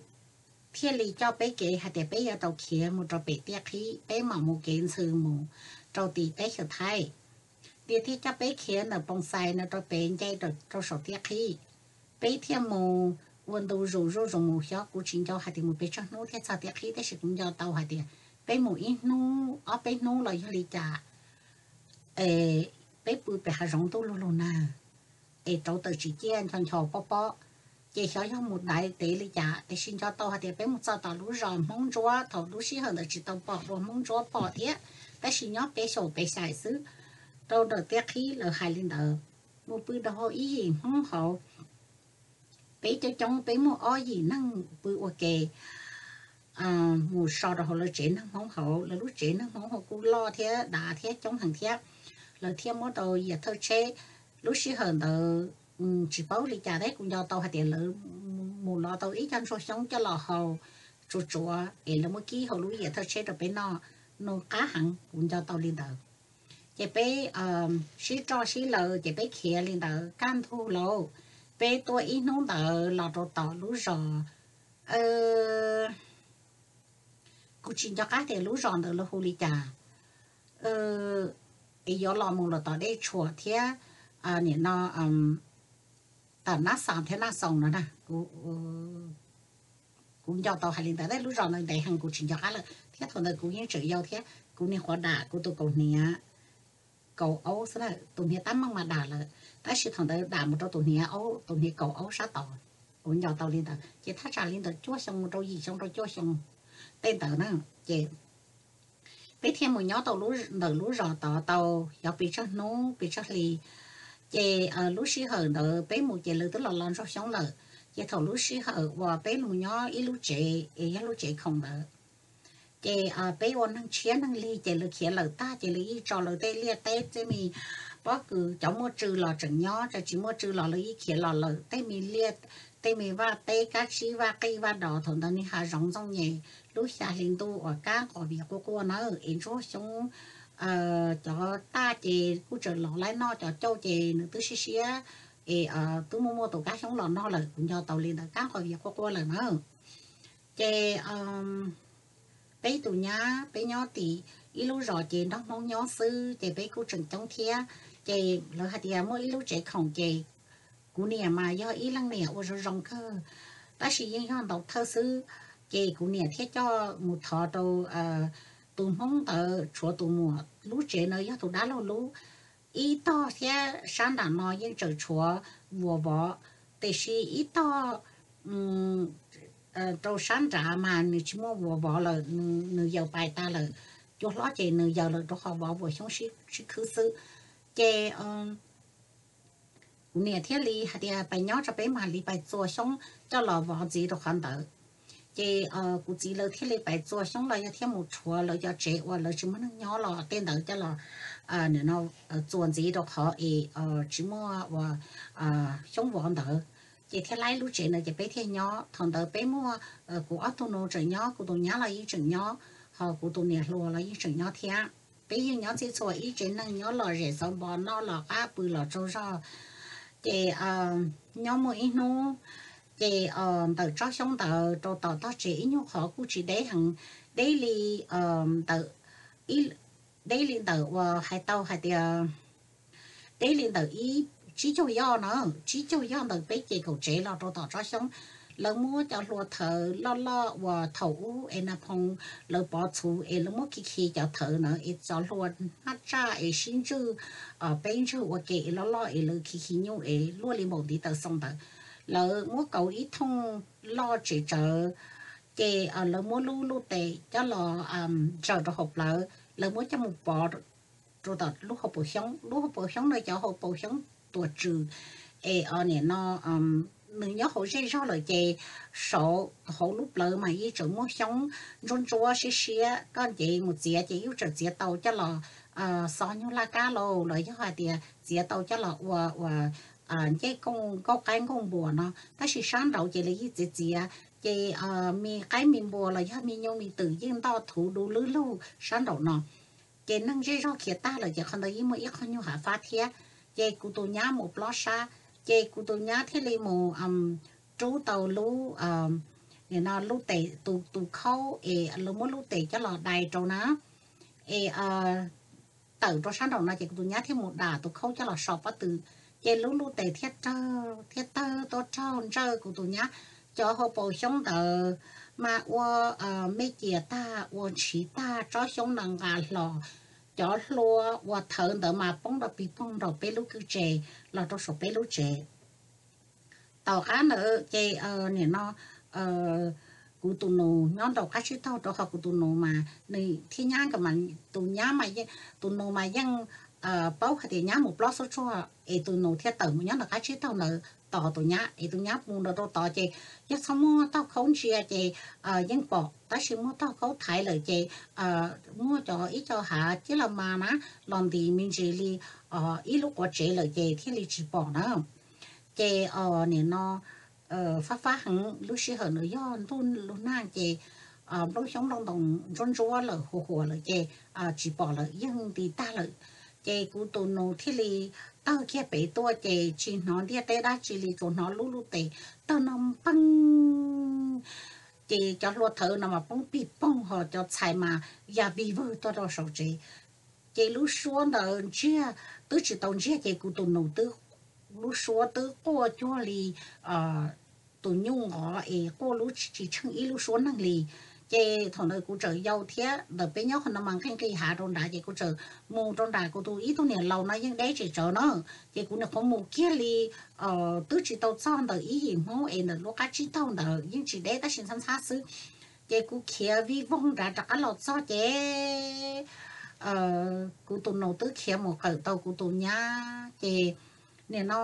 thiaj li coj peb kev hais tias peb yuav tau khiav mus rau pem Tiaj Qhib, peb mam mus kev ntxhw mus rau tim teb chaws Thaib. Nws thiaj coj peb khiav ntawm Poo Xais no rau pem nce rau saum Tiaj Qhib. Peb thiaj mus ua ntu zus zuj zus mus, xyov kuv tsis nco hais tias mus pes tsawg hnub thiaj txog Tiaj Qhib, tab sis kuv nco tau hais tias peb mus ib hnub ob peb hnub los yog li cas, es peb pw pem hav zoov ntuj lug lug nag, es rauv taws tsis ciaj ncho ncho pob pob, Ces xyov yog mus daiv tev li cas, tiam sis nco tau hais tias peb mus txog tom lub zos Hmoob Ntsuab, thaum lub sij hawm ntawd tsis tau pom dua Hmoob Ntsuab pom thiab, tab sis nyob peb xyaum peb xyais xwb, rau nram tiaj qhib lawv hais li ntawd. Mus pw rau hauv ib yim Hmoob hauv, peb coob coob peb muaj ob yim neeg pw ua ke, mus so rau hauv lawv tsev neeg Hmoob hauv. Lawv lub tsev neeg Hmoob hauv kuj loj thiab dav thiab coob heev thiab, lawv thiaj muab tau yias thawj tsheb. Lub sij hawm ntawd tsis paub li cas thiab, kuv nco tau hais tias lawv mus lov tau ib co ntsuag xyoob coj los hau tsuav tsuav es lawv muab kib hauv lub yias thawj tsheb rau peb noj, noj qab heev, kuv nco tau li ntawd. Ces peb sib roj sib laws ces peb khiav li ntawd kaj ntug lauj. Peb tuaj ib hnub ntawd los rau tom lub zos, kuv tsis nco qab tias lub zos ntawd lawv hu li cas, es yuav los mus los tom Dej Tshuam thiab, nim no tom Nab Xas thiab Naj Xoos no na. Kuv nco tau hais li ntawd, lub zos ntawd ntev heev kuv tsis nco qab lawm thiab, thaum ntawd kuv yeej tseem yau thiab, kuv niag qhuav dam kuv tus kaus hniav kaum aub xwb na, tus hniav tab meeg mas dam lawm, tab sis thaum ntawd dam mus rau tus hniav aub, tus hniav kaum aub sab tod. Kuv nco tau li ntawd ces thaj tsam li ntawm cuaj xyoo mus rau yim xyoo rau cuaj xyoo tej ntawd na. Ces peb thiaj mus nyob tau ntawm lub zos tod tau xyov pes tsawg hnub pes tsawg hli. Ces lub sij hawm ntawd peb mus ces lawv twb los lov ntsuag xyoob lawm. Ces thaum lub sij hawm uas peb mus nyob ib lub tsev es yog lub tsev khoom ntawd, ces peb ua neeg tshiab neeg lig ces lawv khiav lawm tag ces lawv yeej tso lawv tej liaj teb tej me pob kws, cov muaj tsw los tseem nyob, cov tsis muaj tsw los lawv yeej khiav los lawm. Tej me liaj, tej me vaj teb kab tsib vaj qij vaj dos thaum ntawd niag hav zoov ntxooj nyem, lub xya hli ntuj uas kab nqos vias quaj quaj na, es ntsuag xyoob cov taj ces kuj tseem los laib noj, cov cauj ces nws twb siab siab es twb muaj muaj tus kab xyoob los noj lawm, kuv nco tau li ntawd, kab nqos vias quaj quaj lawm na. Ces peb tus nyab peb nyob tim ib lub zos ces nrog Hmoob nyob xwb ces peb kuj tseem coob thiab. Ces lawv hais tias muaj ib lub tsev khoom ces kuv niam mas yog ib leej niam ua zoo zoo kawg, tab sis yeej yog ntaus thawj xwb. Ces kuv niam thiaj coj mus thov rau tus Hmoob ntawd tshuav tus muam lub tsev na, yog tus dab laug lub ib tog thiab sab nram no yeej tseem tshuav vuas vov, tiam sis ib tog rau sab nrad mas nws tsis muaj vuas vov lawm, nws yaws pais tas lawm. Cua hlob ces nws yaws lawm rau qhov vov vuas xyoob sib khwb xwb. Ces kuv niam thiaj li hais tias pais nyob tso peb mam li pais txua xyoob coj los vov ntxiv rau qhov ntawd. Ces kuv txiv lawv thiaj li pais txua xyoob los yog thiaj mus rhuav lawv cov tsev uas lawv tsis muaj neeg nyob los tej ntawd coj los txua ntxiv rau qhov es tsis muaj ua xyoob vov ntawd. Ces thiaj laib lub tsev ntawd ces peb thiaj nyob. Thaum ntawd peb muaj kuv ob tug nus tseem nyob, kuv tus nyab los yeej tseem nyob, ho kuv tus niam hluas los yeej tseem nyob thiab. Peb yeej nyob txhij txhua ib tsev neeg nyob lom zem xauv npo noj los qab pw los tsaug zog. Ces nyob muaj ib hnub ces ntawm tsob xyoob ntawd rau tom tog tsev ib nyuag qhov kuj tsis deb heev, deb li ntawm, deb li ntawm uas hais tau hais tias deb li ntawm ib tsib caug yoj na, tsib caug yoj ntawm peb ces kaum tsev los rau tom tsob xyoob. Lawv muab cov hlua thawv loj loj uas thaum ub es Nas Phoo lawv pov txhuv es lawv muab khi khi cov thawv na es cov hlua hnab tsaj es sib ntswj, peb ntswj ua ke es loj loj es lawv khi khi nyuj es luaj li npaum ntiv taws xoo ntawd. Lawv muab kauv ib thooj loj tsem tsawv, ces lawv muab lub luj tes coj los ntsaws rau hauv plawv, lawv muab coj mus pov rau tom lub hauv paus xyoob. Lub hauv paus xyoob no cov hauv paus xyoob tuam tswm es nim no nws nyob hauv zej zog lawm ces saum hauv lub plawv mas yeej tseem muaj xyoob ntsuab ntsuab siab siab, koj nce mus txiav ces yeej tseem txiav tau coj los xo nyuag laj kab lauj, los yog hais tias txiav tau coj los ua ua ncej kooj nkauj qaib nkooj npuas no. Tab sis sab nraud ces lawv yeej txiav txiav ces me qaib me npua los yog me nyuj me twm yeej ntoj thuv du lwb lug sab nraum no. Ces neeg zej zog khiav tag lawm ces qhov ntawd yeej muaj ib qho nyuag hav fab thiab. Ces kuv tus nyab mus plob sab, ces kuv tus nyab thiaj li mus rub tau lub, nim no lub tes, tus khaub es lawv muab lub tes coj los dai rau na, es tawm rau sab nraum no ces kuv tus nyab thiaj mus dam tus khaub coj los so pob tw, ces lub lub tes thiaj raug, thiaj tawg tuaj raug ntsawj kuv tus nyab cov hauv paus xyoob ntawd, mas ua me cias tag ua ntshiv tag, tsob xyoob na nqa hlo, cov hlua uas thawv ntawd mas poob rau pig poog rau peb lub kwj tse, los rau saum peb lub tsev. Tom qab ntawd ces nim no kuv tus nus nyob nraum qab tsib taug, rau qhov kuv tus nus mas nws thiab nyab nkawd mas, tus nyab mas, tus nus mas yeej paub hais tias nyab mus plob xub tsuag es tus nus thiaj tawm mus nyob nraum qab tsib taug ntawd tos tus nyab, es tus nyab mus nraum rau tod ces yog txhob muaj taug khaub ntsia ces yeej pom, tab sis muaj taug khaub thaiv lawm ces muaj cov ib co hav cib los mas na, los ntis me ntsis li ib lub quav tsev lawm ces thiaj li tsis pom na. Ces nim no fab fab heev, lub sij hawm ntawd yog ntuj lub nag ces nplooj xyoob nplooj ntoos ntsuab ntsuab lawm, huv huam lawm ces tsis pom lawm, yeej nti tag lawm. Ces kuv tus nus thiaj li tawg kiag pem tuaj ces tsis hnov ntiaj teb dab tsi li, tsuas hnov lub lub tes tawg no npeeg, ces cov hlua thawv no mas poob pig poog, ho cov txhais mas ya vig vwg tuaj rau saum tsev. Ces lub suab ntawd ntsiag, twb tsis tau ntsiag ces kuv tus nus twb, lub suab twb quaj cuag li tus nyuj nqov es quaj lub tsis tsheej ib lub suab neeg li. Ces thaum ntawd kuv tseem yau thiab, ntawm peb nyob qhov no mas nqeeg nqis hav rau nrad, ces kuv tseem mus rau nram kuv tus ib tug niam laus no yeej deb tsem tsawv na, ces kuv nyuam qhuav mus kiag li twb tsis tau txog ntawm ib yim Hmoob es ntawm lub qab tsib taug ntawd yeej tsis deb tab sis ntxhab ntxhab xwb. Ces kuv khiav vij voog nrad rov qab los txog ces kuv tus nus twb khiav mus qawm tau kuv tus nyab ces nim no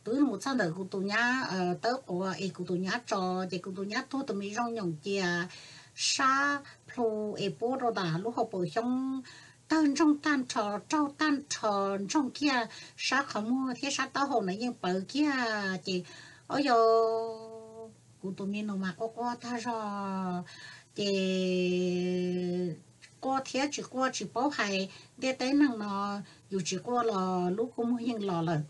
twb mus txog ntawm kuv tus nyab tawb quav es kuv tus nyab tso, ces kuv tus nyab tuag tus me zoo nyoos cia, sab plhu es puab rau ntawm lub hauv paus xyoob, tawg ntsoog tag nrho, raug tag nrho, ntsoog kiag sab qhov muag thiab sab taub hau na yeej pawv kiag ces, o yog kuv tus me nus mas quaj quaj tag zog ces quaj thiab tsis quaj tsis paub hais, ntiaj teb neeg no yus tsis quaj los lub kua muag yeej los lawm.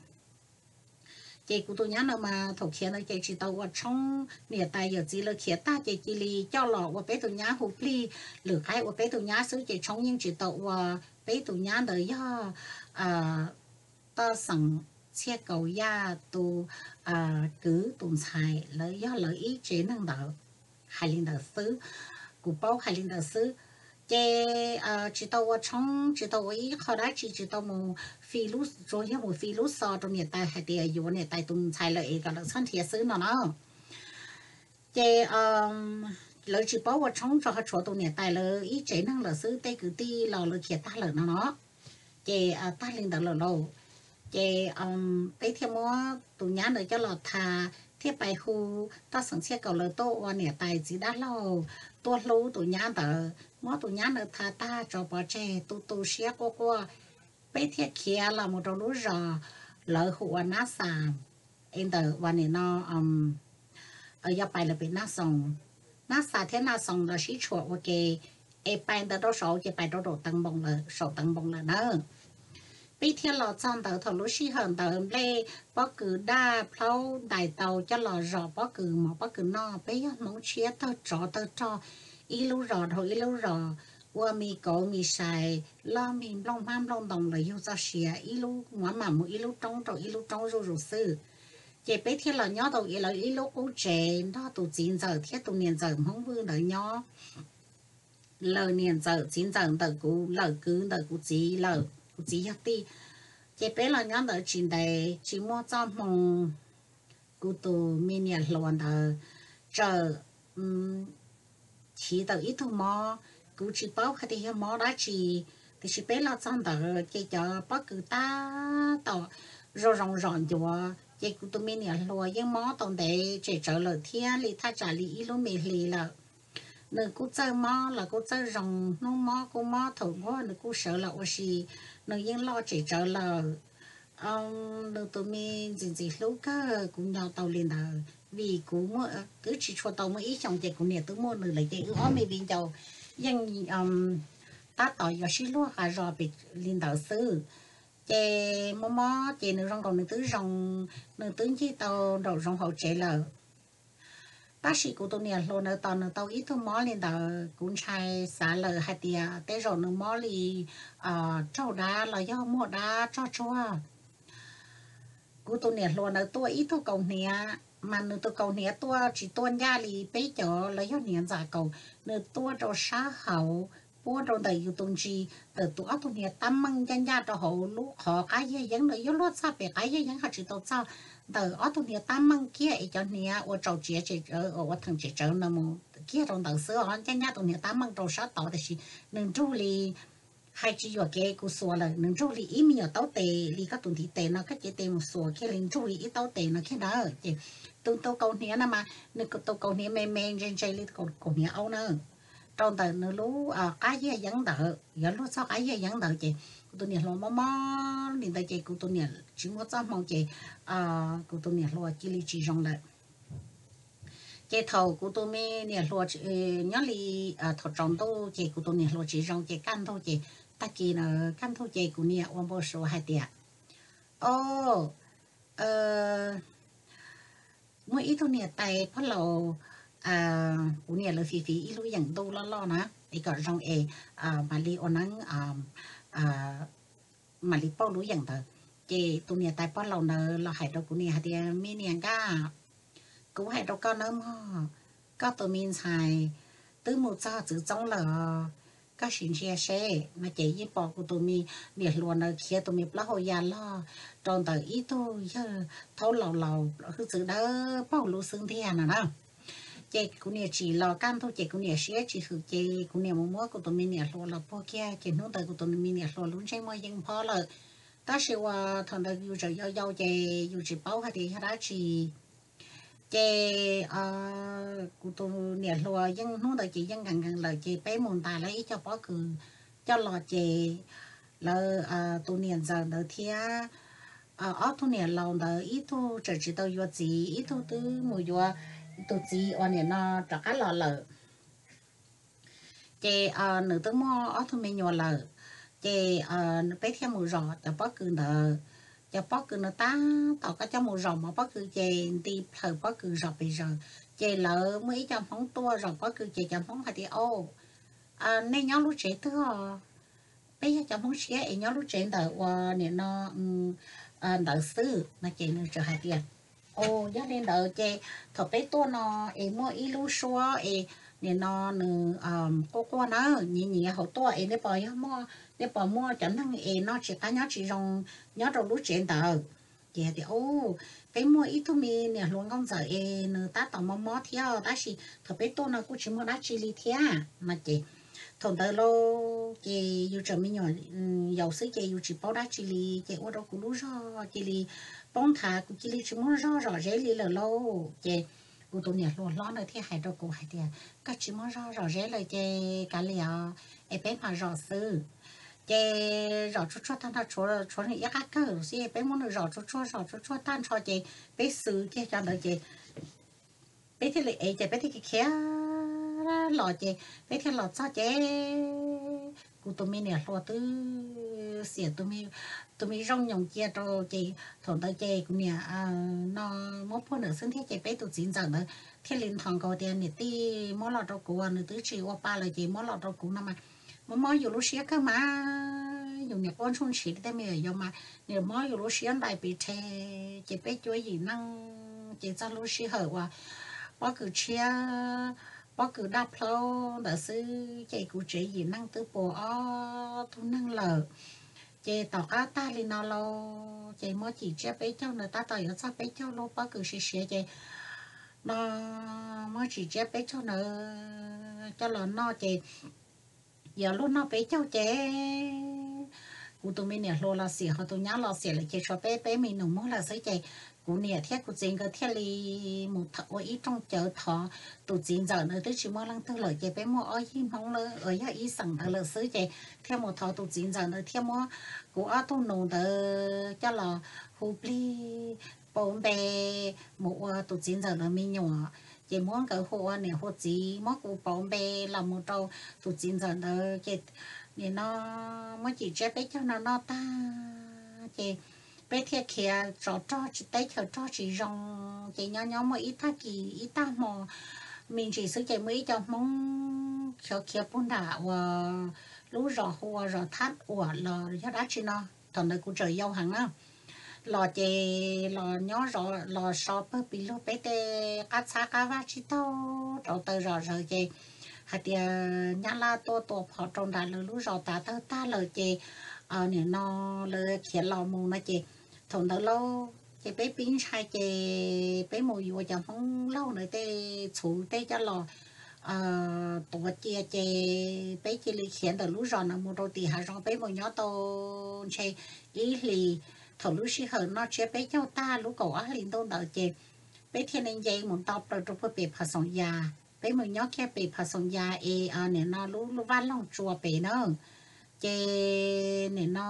Ces kuv tus nyab no mas thaum khiav ntawd ces tsis tau ua tshoob, niam tais yawm txiv lawv khiav tag ces cia li coj los ua peb tus nyab hu plig, lwm qaib ua peb tus nyab xwb ces tshoob yeej tsis tau ua. Peb tus nyab ntawd yog Toj Xeem Txhiaj Kaus Yaj tus kwv tus ntxhais, lawv yog lawv ib tsev neeg ntawd. Hais li ntawd xwb, kuv paub hais li ntawd xwb. Ces tsis tau ua tshoob, tsis tau ua ib qho dab tsi, tsis tau mus fi lub, tsuas yog mus fi lub xov rau niam tais hais tias yuav niam tais tus ntxhais lawm es kom lawv txhob nrhiav xwb no na. Ces lawv tsis paub ua tshoob tso, ho tshuav tus niam tais lawv ib tsev neeg lawm xwb, tej kwv tij los lawv khiav tag lawm no no. Ces tag li ntawd lawm lauj, ces peb thiaj muab tus nyab ntawd coj los tha, thiaj pais hu Toj Xeem Txhiaj Kaus lawv tuaj ua niam tais txiv dab laug, tuaj hlub tus nyab ntawd, muab tus nyab ntawd tha tag tso pov tseg tu tu siab quaj quaj. Peb thiaj khiav los mus rau lub zos lawv hu ua Nab Xas, es ntawm uas nim no yog pais lawm pem Nab Xoos. Nab Xas thiab Nab Xoos los sib tshuam ua ke, es pais ntawd rau saud ces pais rau saum Teev Npoos lawm, saum Teev Npoos lawm na. Peb thiaj los txog ntawd, thaum lub sij hawm ntawd nplej pob kws daj, plaub ntais tau coj los zom pob kws mov pob kws noj. Peb yog Hmoob tshiab tawg tsov tawg rog, ib lub zos dhau ib lub zos, ua me kauv me sai, loj me nplooj hmab nplooj ntoo los yug txoj sia, ib lub muab mam mus ib lub roob rau ib lub roob zuj zus xwb. Ces peb thiaj los nyob tau lawv ib lub qub tsev nrog tus txiv ntxawm thiab tus niam ntxawm Hmoob Vwj ntawd nyob. Lawv niam ntxawm txiv ntxawm ntawm kuv, lawv kwv ntawm kuv txiv, lawv kuv txiv yog tij. Ces peb los nyob ntawd tsis ntev tsis muaj txoj hmoo, kuv tus me niam hluas ntawd txawm chiv tau ib tug mob. Kuv tsis paub hais tias yog mob dab tsi, tiam sis peb los txog ntawd ces cov pob kws tab tom zoo zoo zom ncuav, ces kuv tus me niam hluas yeej mob tau ntev tsem tsawv lawm thiab li, thaj tsam li ib lub me hli lawm. Nws kuj txawj mob los kuj txawj zoo, hnub mob kuj mob, thaum nquag nws kuj sawv los ua si, nws yeej loj tsem tsawv lawm. Nws tus me ntxim ntxim hlub kawg, kuv nco tau li ntawd vim kuv twb tsis tshua tau muaj ib xyoos ces kuv niam twb muaj nws lawm, ces wb ob me viv ncaus yeej tab tom yuav sib luag qa zos pem li ntawd xwb. Ces mob mob ces nws zoo nkaus nws twb zoo, nws twb ncig tau nraum zoov hauv tsev lawm. Tab sis kuv tus niam hluas ntawd tos nws tau ib tug mob li ntawd, kuv ntshai xav lawm hais tias tej zaum nws mob li raug dab los yog muaj dab tsog tsuag. Kuv tus niam hluas ntawd tuaj ib tug kaus hniav, mas nws tus kaus hniav tuaj tsis tuaj ncaj li peb cov los yog hniav ntxas kaus, nws tuaj rau sab hauv, puab rau ntawm yus tus ntsis ntawm tus ob tug hniav tab meej ncaj ncaj rau hauv lub qhov qab yag yeeb no, yuav luag txog pem qab yag yeeb ho tsis tau txog ntawm ob tug hniav tab meej kiag es cov hniav ua tsaus tsev, ua theem tsev tsawv no mus kiag rau ntawd xwb os, ncaj ncaj tus hniav tab meej rau sab tod tiam sis nws nrug li, hais tsis yuam kev kuv xuas lawm, nws nrug li ib me nyuam taub tes li koj tus ntiv tes no koj cev tes mus xuas kiag li nrug li ib taub tes no kiag ntawd. Ces tus tus kaus hniav no mas nws tus kaus hniav me me ntse ntse li kaus hniav aub na, rau ntawm nws lub qab yag yeeb ntawd, yuav luag txog qab yag yeeb ntawd ces kuv tus niam hluas mob mob li ntawd ces kuv tus niam tsis muaj txoj hmoo ces kuv tus niam hluas cia li tsis zoo lawm. Ces thaum kuv tus me niam hluas nyob li thaum tsaus ntuj ces kuv tus niam hluas tsis zoo ces kaj ntug ces tag kis na, kaj ntug ces kuv niam ua npau suav hais tias, o, muaj ib tug niam tais pog laus, kuv niam lawv fiv fiv ib lub yeem ntuj loj loj na, es kom zoo es mam li ua neeb, mam li pauj lub yeem ntawd. Ces tus niam tais pog laus ntawd los hais rau kuv niam hais tias, me niam nkaj, kuv hais rau koj nawb mog, koj tus me ntxhais twb mus txog txwv txoob lawm os, koj sim ntsia seb no. Ces yeej pom kuv tus me niam hluas ntawd khiav tus me plaub hau ya log rau ntawm ib tug yawg thaub laus laus hwj txwv dawb paug lub xwb ntiag no na. Ces kuv niam tsim los kaj ntug ces kuv niam siab tsis hwm ces kuv niam mus muab kuv tus me niam hluas los puag kiag ces hnub ntawd kuv tus me niam hluas lub ntsej muag yeej phob lawm. Tab sis uas thaum ntawd yus tseem yau yau ces yus tsis paub hais tias yog dab tsi. Ces kuv tus niam hluas yeej hnub ntawd ces yeej nkees nkees lawm ces peb mus ntais lawv ib co pob kws coj los ces lawv tus niam ntxawm ntawd thiab ob tug niam laus ntawd ib tug tseem tsis tau yuav txiv, ib tug twb mus yuav tus txiv uas nim no rov qab los lawm. Ces nws twb muaj ob tug me nyuam lawm, ces peb thiaj mus zom cov pob kws ntawd. Cov pob kws nws tab tom koj coj mus zom mov pob kws ces nti plhaws pob kws zom pes zaws. Ces lawv muaj ib co Hmoob tuaj zom pob kws ces cov Hmoob hais tias, o, nej nyob lub tsev twg os? Peb yog cov Hmoob siab es nyob lub tsev ntawm uas nim no ntawd xwb no. Ces nws txawm hais tias, o, yog li ntawd ces thaum peb tuaj no es muaj ib lub suab es nim no nws quaj quaj na, nyiav nyiav hauv tuaj es nej puas yog muaj, nej puas muaj cov neeg es noj tsis qab nyob tsis zoo nyob rau lub tsev ntawd? Ces tias, u, peb muaj ib tug me niam hluas nkauj ntxawm es nws tab tom mob mob thiab tab sis thaum peb tuaj no kuj tsis muaj dab tsi li thiab no. Ces thaum ntawd lauj ces yus tseem me nyuam yaus xwb ces yus tsis paub dab tsi li ces ua rau kuv lub zog cia li poob nthav, kuv cia li tsis muaj zog zom zeb li lawm lauj. Ces kuv tus niam hluas hlob ntawd thiaj hais rau kuv hais tias, koj tsis muaj zog zom zeb lawm ces kav liam os es peb mam zom xwb. Ces zom tsuag tsuag tag nrho, tshuav ib qab kawg xwb, peb muab nws zom tsuag tsuag zom tsuag tsuag tag nrho ces peb xwb kiag cov ntawd ces peb thiaj li ev ces peb thiaj khiav los ces peb thiaj los txog ces kuv tus me niam hluas twb xiam tus me zooj nyoos cia rau ces thaum ntawd ces kuv niam no muab puag ntawd xwb ntiag ces peb tus txiv ntxawm ntawd thiaj li nthos nkaus tias, niam tij, muab los rau kuv, nws twb tsis ua pa lawm ces muab los rau kuv no mas mob mob yus lub siab kawg mas, yus niam quaj ntsuj ntshis li tej me nyuam yaus mas nws mob yus lub siab ntais pes rhe. Ces peb cuab yim neej ces txog lub sij hawm uas pob kws tshiab, pob kws daj plaub ntawd xwb ces kuv tsev yim neej twb puas ob tug neeg lawm. Ces tom qab tag li no lauj ces muab cim tsiab peb caug ntawd tab tom yuav txog peb caug lub pob kws siav siav ces no muab cim tsiab peb caug ntawd coj los noj ces yuav luag noj peb caug ces kuv tus me niam hluas los xiam ho tus nyab los xiam lawm ces tshuav peb peb me nus muag lawm xwb ces kuv niam thiab kuv txiv nkawd thiaj li mus ua ib rooj cawv thov tus txiv ntxawm ntawd, twb tsis muaj leej twg lawm ces peb muaj ob yig Hmoob uas yog ib xeem ntawd lawm xwb ces thiaj mus thov tus txiv ntxawm ntawd thiaj muab kuv ob tug nus ntawd coj los hu plig pauv npe mus ua tus txiv ntxawm lawv me nyuam. Ces muab nkawd hu ua niam hu txiv, muab kuv pauv npe los mus rau tus txiv ntxawm ntawd ces nim no muab cim tsiab peb caug no noj tag ces peb thiaj khiav tsov rog tsis teb chaws rog tsis zoo ces nyob nyob muaj ib tag kis ib tag hmo me ntsis xwb ces muaj ib co Hmoob khiav khiav puag nram uas lub zos hu ua zos Thab Uam los yog dab tsi no, thaum ntawd kuv tseem yau heev na, los ces los nyob los so pawg pis lug peb tej qab txhab qab vaj tsib taug rau taws zom zaws ces hais tias Nyab Laj tuaj tua phom rau nram lawv lub zos tas tawg tag lawm ces nim no lawv khiav los mus no ces thaum ntawd lauj ces peb pib ntshai ces peb mus yuav cov Hmoob laug ntawd tej txhuv tej coj los tuav cia ces peb cia li khiav ntawm lub zos no mus rau tim hav zoov peb mus nyob tau ntshe ib hlis. Thaum lub sij hawm noj tsiab peb caug tag lub kaum ob hlis ntuj ntawd ces peb thiaj li nce mus nto plaws rau puag pem Phav Xoom Yas, peb mus nyob kiag pem Phav Xoom Yas es nim no lub lub vaj loog tsua pem na. Ces nim no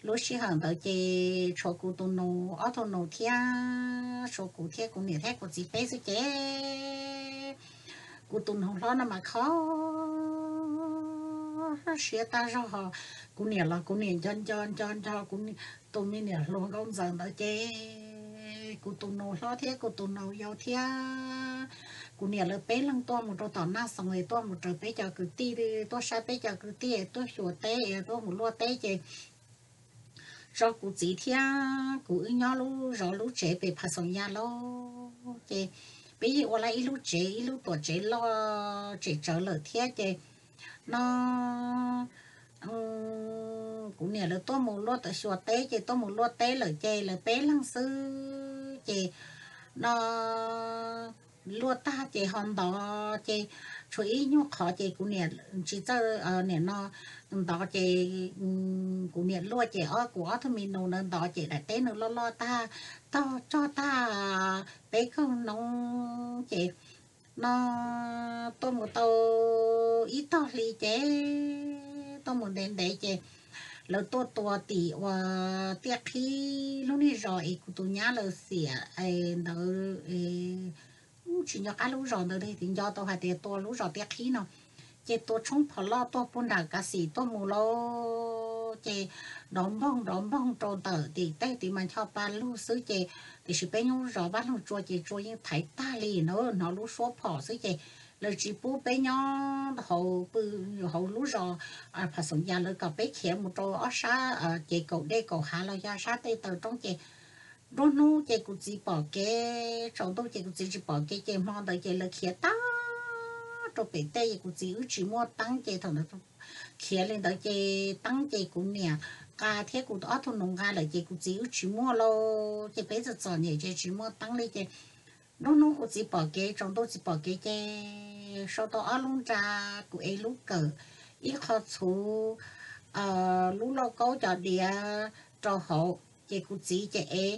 lub sij hawm ntawd ces tshuav kuv tus nus ob tug nus thiab tshuav kuv thiab kuv niam thiab kuv txiv peb xwb ces kuv tus nus hlob no mas kho siab tag zog ho kuv niam los kuv niam nco nco nco nco kuv tus me niam hluas nkauj ntxawm ntawd ces kuv tus nus hlob thiab kuv tus nus yau thiab kuv niam lawv peb leeg tuaj mus rau tom Naj Xoos es tuaj mus raws peb cov kwv tij, tuaj saib peb cov kwv tij tuaj xyuas teb es tuaj mus luaj teb ces zov kuv txiv thiab kuv wb nyob lub zov lub tsev pem Phav Xoom Yas lauj ces peb yeej ua lawm ib lub tsev ib lub tuam tsev loj tseem tsawv lawm thiab ces no kuv niam lawv tuaj mus luaj xyuas teb ces tuaj mus luaj teb lawm ces lawv peb leeg xwb ces no luaj tag ces ho ntov ces tshuav ib nyuag qhov ces kuv niam tsis txawj nim no ntov ces kuv niam luaj ces ob kuv ob tug me nus ntawd ntov ces daim teb nws loj loj tag, tog cog tag peb kawg hnub ces no tuaj mus tau ib tog hli ces tuaj mus ntev ntev ces lawv tuaj tua tim uas Tiaj Qhib lub niag zos es kuv tus nyab lawv xiam ntawd tsis nco qab lub zos ntawd li, nco tau hais tias tua lub zos Tiaj Qhib no ces tua tshoob phom loj tuaj puag nram Kav Xim tuaj mus lauj ces nrov npoog nrov npoog rau ntawm tim tej tim mas ncho pa lug xwb ces tiam sis peb nyob zos Vaj Loog Tsua ces tsua yeej thaiv tag li na, hnov lub suab phom xwb ces lawv tsis pub peb nyob hauv pw hauv lub zos Phav Xoom Yas, lawv kom peb khiav mus rau ob sab ces kaum dej kaum hav los yog sab tej taw roob ces nruab hnub ces kuv txiv pom kev, tsaus ntuj ces kuv txiv tsis pom kev ces hmo ntawd ces lawv khiav tag rau pem tej es kuv txiv wb tsis muaj teeb ces thaum ntawd khiav li ntawd ces teeb ces kuv niam nqa thiab kuv ob tug nus nqa lawm ces kuv txiv wb tsis muaj lauj ces peb txom txom nyem ces tsis muaj teeb li ces nruab hnub kuv txiv pom kev, tsaus ntuj txiv pom kev ces sau tau ob lub nra, kuv ev lub kawm, ib qho txhuv, lub lauj kaub cov diav rau hauv ces kuv txiv ces ev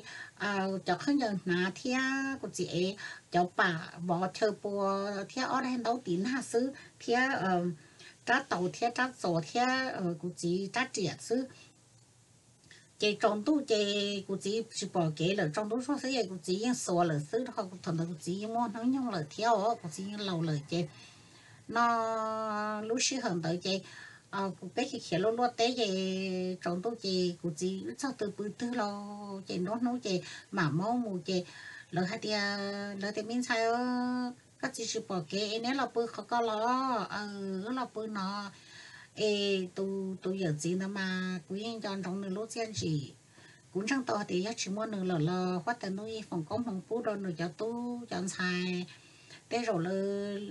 cov khaub ncaws hnav thiab kuv txiv ev cov pam vov chaw pua thiab ob daim ntaub tiv nag xwb thiab rab taus thiab rab txuas thiab kuv txiv rab riam xwb. Ces tsaus ntuj ces kuv txiv tsis pom kev lawm, tsaus ntuj zog xwb es kuv txiv yeej xuas lawm xwb, thaum ntawd kuv txiv yeej muaj hnub nyoog lawm thiab os, kuv txiv yeej laus lawm ces no lub sij hawm ntawd ces kuv peb khiav khiav luaj luaj teb ces tsaus ntuj ces kuv txiv wb txog twg pw twg lauj ces nruab hnub ces mam maub mus ces lawv hais tias, lawv tias me ntxhais, koj txiv tsis pom kev es neb los pw qhov ko los, wb los pw no. Es tus yawm txiv ntawd mas kuv yeej nco ntsoov nws lub txiaj ntsim. Kuv ntseeg tau hais tias yog tsis muaj nws lawm los huab tais ntuj yeej foom koob hmoov pub rau nws cov tub cov ntxhais. Tej zaum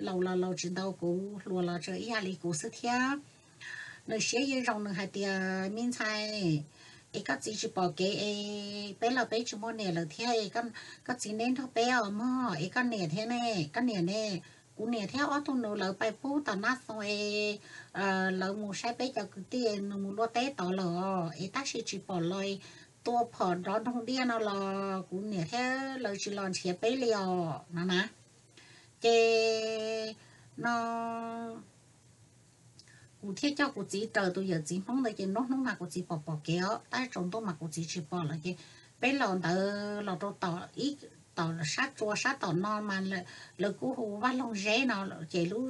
lawv laus los laus tsis ntau, kuv hluas los tseem ib yam li kuv xwb thiab. Nws siab yeej zoo, nws hais tias me ntxhais, es koj txiv tsis pom kev es peb los peb tsis muaj niam lawm thiab, koj txiv neb nrog peb os mog, es koj niam thiab ne, koj niam ne? Kuv niam thiab ob tug nus lawv pais pub tom Naj Xoo es lawv mus saib peb cov kwv tij, nws mus luaj teb tod lawm os, es tab sis tsis pom los, tua phom nrov nroog diaj no los kuv niam thiab lawv tsis los nrhiav peb li os no na. Ces no kuv thiaj coj kuv txiv raws tus yawm txiv Hmoob ntawd ces nruab hnub mas kuv txiv pom pom kev os, tab tsaus ntuj mas kuv txiv tsis pom lawm ces peb los ntawd los rau tom ib, tom sab tsua sab tom no mas lawv kuj hu Vaj Loog Zeb no, ces lub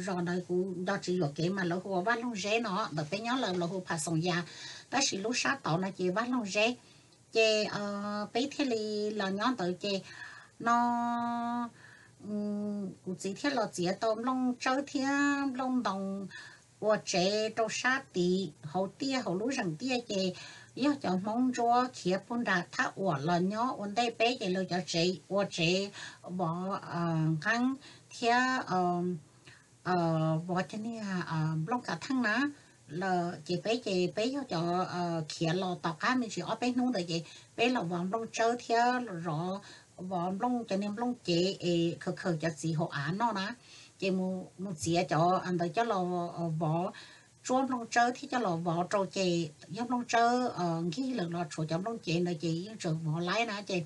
zos ntawd kuv nco tsis yuam kev mas lawv hu ua Vaj Loog Zeb no, ntawm peb nyob lawm los hu Phav Xoom Yas, tab sis lub sab tod no ces Vaj Loog Zeb. Ces peb thiaj li los nyob ntawd ces no kuv txiv thiaj los txiav tau nplooj tsawb thiab nplooj ntoos ua tsev rau sab tid hauv tiaj hauv lub zeem tiaj ces yog cov Hmoob Ntsuab khiav puag nram Thab Uam los nyob ua ntej peb ces lawv cov tsev ua tsev vov nqeeb thiab vov cov niag nplooj kav theej na. Ces peb ces peb yog cov khiav los tom qab me ntsis ob peb hnub ntawd ces peb los vov nplooj tsawb thiab zov, vov nplooj cov niag nplooj cev es khaws khaws cov txiv hauv av noj na. Ces mus txiav cov ntawd coj los vov, tsuab nplooj tsawb thiab coj los vov rau ces yog nplooj tsawb nkig lawm los tshuav cov nplooj cev ntawd ces yeej tseem vov laib na. Ces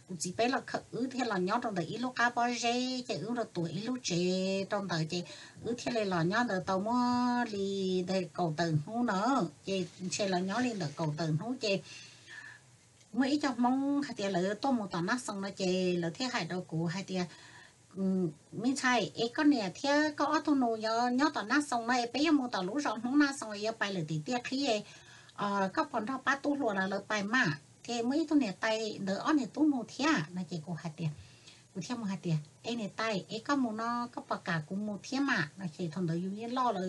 kuv txiv peb los khawm wb thiaj los nyob rau ntawm ib lub qab pob zeb ces wb los tuav ib lub tsev rau ntawd ces wb thiaj li los nyob ntawd tau muaj li ntawm kaum tawm hnub na. Ces ntshe los nyob li ntawm kaum tawm hnub ces muaj ib co Hmoob hais tias lawv tuaj mus tom Naj Xoo no ces lawv thiaj hais rau kuv hais tias, me ntxhais, es koj niam thiab koj ob tug nus yuav nyob tom Naj Xoo no es peb yuav mus tom lub zos Hmoob Naj Xoo es yuav pais lawm tim Tiaj Qhib, koj puas nrog pab tub hluas no lawv pais mas? Ces muaj ib tug niam tais ntawd ob niag tub mus thiab no ces kuv hais tias, kuv thiaj mus hais tias, es niam tais, es koj mus no koj puas kam kuv mus thiab mas no? Ces thaum ntawd yus yeej loj lawm,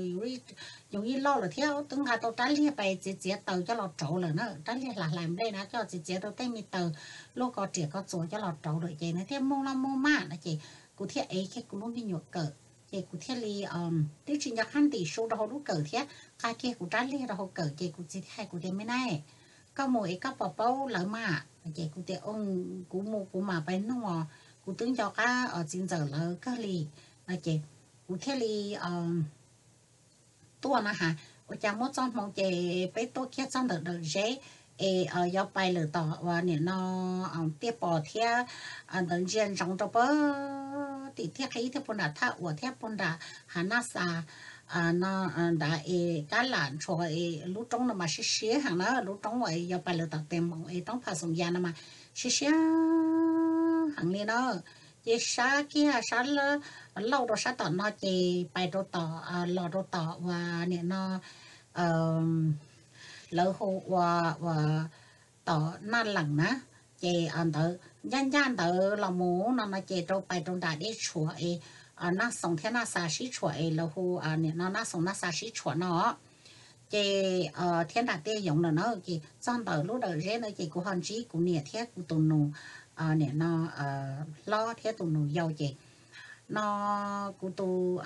yus yeej loj lawm thiab twb nqa tau rab liag pais txiav txiav taws coj los rauv lawm na, rab liag hlais hlais nplej na, coj txiav txiav tau tej me taws luaj ko riam ko txuas coj los rauv lawm ces nws thiaj, mus los mus mas no ces kuv thiaj ev kiag kuv lub me nyuam kawm ces kuv thiaj li, twb tsis nco qab ntim su rau hauv lub kawm thiab, nqa kiag kuv rab liag rau hauv kawm ces kuv txiv thiaj hais kuv tias, me nab, koj mus es koj puas paub lawv mas? Ces kuv tias, kuv mus kuv mam pais nug os, kuv twb nco qab txiv ntxawm lawv kawg li no ces kuv thiaj li tuaj na has. Ua cas muaj txoj hmoo ces peb tuaj kiag txog ntawm Dawm Zeb es yuav pais lawm tom uas nim no Tiaj Pos thiab ntawd ntsia ntsoov rau pem tim Tiaj Qhib thiab puag nram Thaj Uas thiab puag nram Hav Naj Xas no nrad es kab lam ntshua es lub roob no mas siab siab heev na, lub roob uas yuav pais lawm tom Tes Moos es roob Phas Xoom Yas no mas siab siab heev li na. Ces sab kiag sab lauj rau sab tom no ces pais rau tom, los rau tom uas nim no lawv hu ua, uas tom Naj Leem na. Ces ntawd ncaj ncaj ntawd los mus no no ces rau pais rau nram dej tshuam es Naj Xoo thiab Naj Xas sib tshuam es lawv hu nim no Naj Xoo Naj Xas sib tshuam no ces thiab nram Tiaj Yoov lawm na. Ces txog ntawm lub Dawm Zeb na ces kuv ho ntsib kuv niam thiab kuv tus nus nim no hlob thiab tus nus yau ces no kuv tus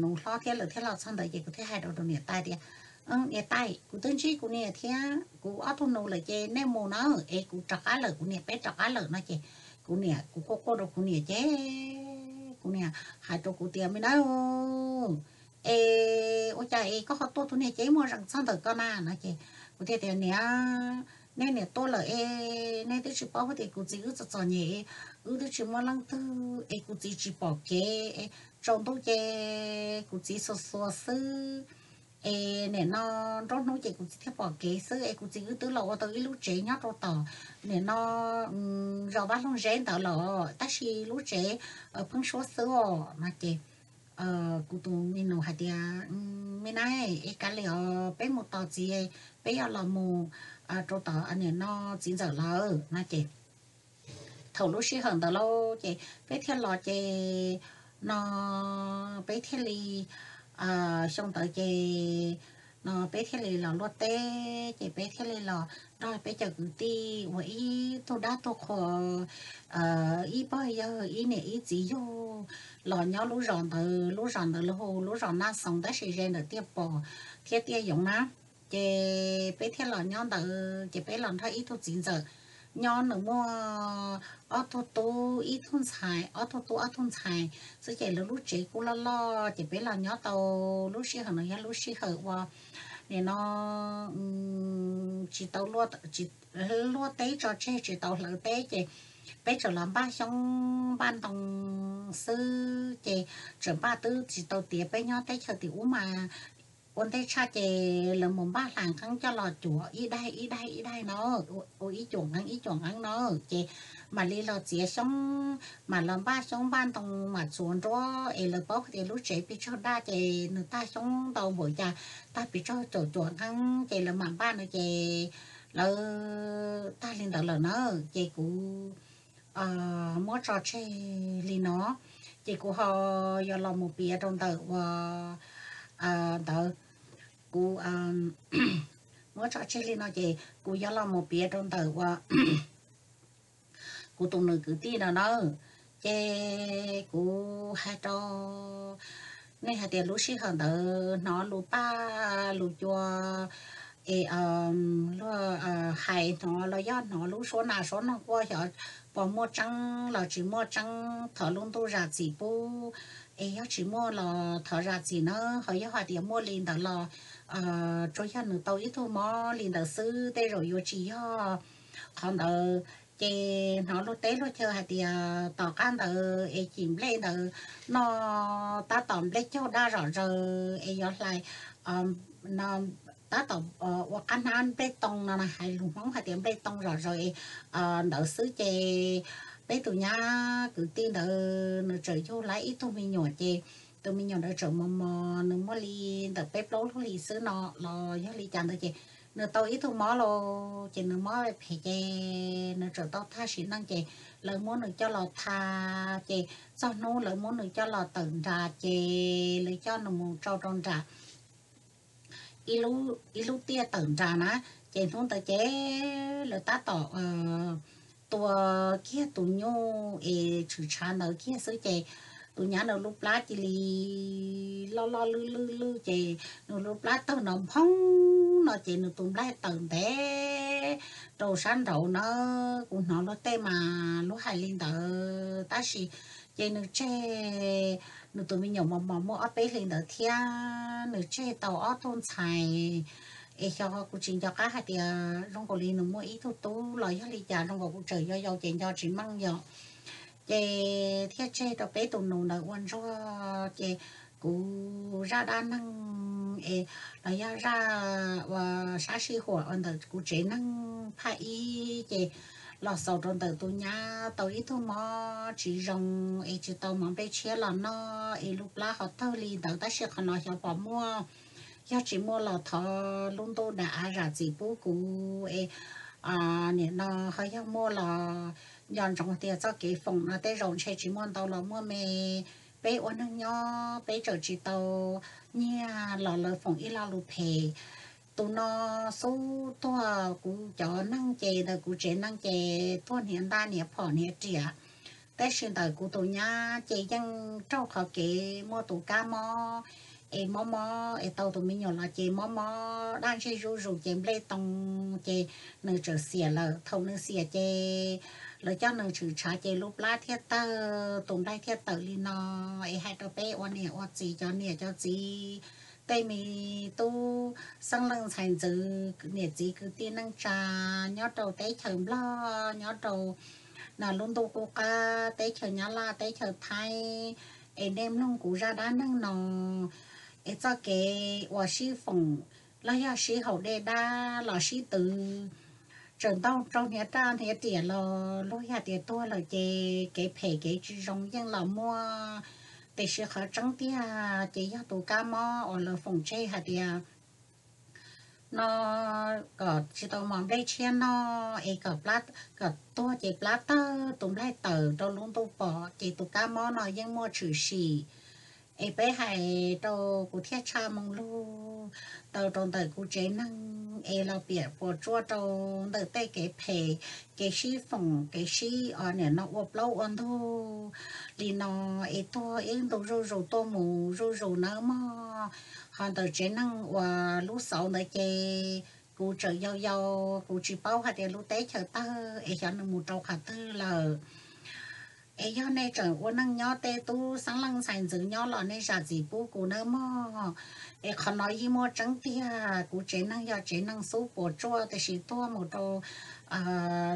nus hlob thiab lawv thiaj los txog ntawd ces kuv thiaj hais rau tus niam tais tias, niam tais, kuv twb ntsib kuv niam thiab kuv ob tug nus lawm ces nej mus na, es kuv rov qab lawm, kuv niam peb rov qab lawm no ces kuv niam, kuv quaj quaj rau kuv niam ces kuv niam hais rau kuv tias, me nab, es ua cas es koj ho tuaj tus niag cev muaj zeem txog ntawm ko na no ces kuv thiaj tias, niam, nej niam tuaj lawm es nej twb tsis paub tias kuv txiv wb txom txom nyem, wb twb tsis muaj leej twg es kuv txiv tsis pom kev, tsaus ntuj ces kuv txiv xuas xuas xwb, es nim no nruab hnub ces kuv txiv thiaj pom kev xwb es kuv txiv wb twb los ua tau ib lub tsev nyob rau tom nim no zos Vaj Loog Zeb ntawd los tab sis lub tsev pheeb suab xwb os no ces kuv tus me nus hais tias, me nab, es kav liam os, peb mus tos txiv, peb yuav los mus rau tom nim no txiv ntxawm lawm no ces thaum lub sij hawm ntawd lauj ces peb thiaj los ces no peb thiaj li, xyoo ntawd ces no peb thiaj li los luaj teb ces peb thiaj li los nrog peb cov kwv tij uas ib tug dab tug qhua, ib pog yawg ib niam ib txiv yug los nyob lub zos ntawd, lub zos ntawd lawv hu lub zos Naj Xoo tab sis ze ntawm Tiaj Pos thiab Tiaj Yoov na. Ces peb thiaj los nyob ntawd ces peb los nrog ib tug txiv ntxawm nyob, nws muaj ob tug tub ib tug ntxhais, ob tug tub ob tug ntxhais xwb ces lawv lub tsev kuj loj loj ces peb los nyob tau lub sij hawm no yog lub sij hawm uas nim no tsis tau luaj teb tso tseg, tsis tau hlawv teb ces peb tseem los npaj xyoob npaj ntoo xwb ces tseem npaj, twb tsis tau tiav, peb nyob teb chaws tim ub mas ua ntej tshaj ces lawv mus npaj hla nqeeb coj los cuam ib daig ib daig ib daig no, ua ib cuam nqeeb ib cuam nqeeb no ces mam li los txiav xyoob, mam los npaj xyoob npaj ntoo, mam txuas nruab es lawv paub tias lub tsev pes tsawg daj ces nws tag xyoob ntau npaum cas, tag pes tsawg caum cuam nqeeb ces lawv mam npaj no ces lawv tag li ntawd lawm na ces kuv muab tso tseg li no ces kuv ho yuav los mus piav rau ntawm uas ntawd, kuv muab tso tseg li no ces kuv yuav los mus piav rau ntawm uas kuv tus nus kwv tij no na. Ces kuv hais rau Nej hais tias lub sij hawm ntawd hnov lus paj lus cua es luag hais hnov los yog hnov lub suab nas suab noog quaj xyov puas muaj tseeb los tsis muaj tseeb, thov lub ntuj zam txim pub. Es yog tsis muaj los thov zam txim nawb, ho yog hais tias muaj li ntawd los tsuas yog nws tau ib tug mob li ntawd xwb, tej zaum yuav tsis yog qhov ntawd. Ces hnov luag teb luag chaw hais tias tom qab ntawd es cim nplej ntawd noj tab tom nplej caug daj zom zaws es yuav hlais, tab tom ua qab hnab nplej too no, hais lus Hmoob hais tias nplej too zom zaws es ntawd xwb ces peb tus nyab kwv tij ntawd nws txawm yug lawm ib tug me nyuam ces tus me nyuam ntawd txawm mos mos, nws muaj li ntawm peb plaub lub hlis xwb no los yog li cas ntawd ces nws tau ib tug mob los ces nws mob phem ces nws txawm tau thaj sim neej ces lawv muab nws coj los tha, ces txog hnub lawv muab nws coj los tawm nras ces lawv coj nws mus tso rau nram ib lub tiaj tawm nras na, ces hnub ntawd ces lawv tab tom tua kiag tus nyuj es tshwm tshav ntawd kiag xwb ces tus nyab nws lub plab cia li loj loj lwj lwj lwj ces nws lub plab tawg nrov nphoo no ces nws tus nplaig tawm ntev rau sab nraud na. Kuv hnov luag tej mas luag hais li ntawd tab sis ces nws tseg, nws tus me nyuam mos mos muaj ob peb hlis ntawd thiab nws tseg tau ob tug ntxhais. Es xyov kuv tsis nco qab hais tias zoo nkaus li nws muaj ib tug tub los yog li cas, zoo nkaus kuv tseem yau yau ces nco tsis meej yom. Ces thiaj tseg rau peb tus nus ntawd ua ntsuag ces kuv zaj dab neeg es los yog zaj ua sab sij huam ua ntawm kuv tsev neeg phaj ib ces los xaus rau ntawm tus nyab tau ib tug mob tsis zoo es tsis tau mov nplej tshiab los noj es lub plab ho tawg li ntawd tab sis qhov no xyov puas muaj, yog tsis muaj los thov lub ntuj daim av zam txim pub kuv es nim no ho yog muaj los nco ntsoov tias txoj kev foom no tej zaum ntshe tsis muaj ntau los muaj me. Peb ua neeg nyob peb txawm tsis tau nyiag los lawv foom ib lo lus phem. Tus no xub tuag kuv cov neeg ces ntawm kuv tsev neeg ces tuag hniav ntaj hniav phom hniav riam. Tab sis ntawm kuv tus nyab ces yeej raug qhov kev muaj tus kab mob es mob mob es tau tus me nyuam los ces mob mob daj ntseg zuj zus ces nplej too ces nws txawm xiam lawm. Thaum nws xiam ces lawv coj nws tshwm tshav ces lub plab thiaj tawg tus nplaig thiaj tawm li no. Es hais rau peb ua niam ua txiv cov niam cov txiv tej me tub xeeb leej ntxhais ntxwv niam txiv kwv tij neej tsa nyob rau teb chaws Nplog nyob rau lub ntuj qub qab teb chaws Nyab Laj teb chaws Thaib es nej mloog kuv zaj dab neeg no es txoj kev uas sib foom los yog sib haum dej dab los sib tw tsaws ntaug rau hniav raj hniav riam los luag yog tias tuag lawm ces kev phem kev tsis zoo yeej los muaj. Tiam sis qhov tseeb tiag ces yog tus kab mob uas lawv foom tseg hais tias no kom tsis tau mov nplej tshiab noj es kom tuag ces plab tawg tus nplaig tawm rau lub ntuj pom ces tus kab mob no yeej muaj tshwm sim. Es peb hais rau kuv thiaj tshaj moo lug tau rau ntawm kuv tsev neeg es los piam puas tsuaj rau ntawm tej kev phem kev sib foom kev sib nim no ua plaub ua ntug li no es tuag ib ntu zuj zus tuaj mus zuj zus nawb mog. Ho ntawm tsev neeg uas lub xauv ntawd ces kuv tseem yau yau kuv tsis paub hais tias lub teb chaws tawg es xyov nws mus rau qhov twg lawm. Es yog nej tseem ua neej nyob tej tub xeeb leej ntxhais ntxwv nyob los nej zam txim pub kuv nawb mog. Es qhov no yeej muaj tseeb tiag, kuv tsev neeg yog tsev neeg xub puas tsuaj tiam sis tuag mus rau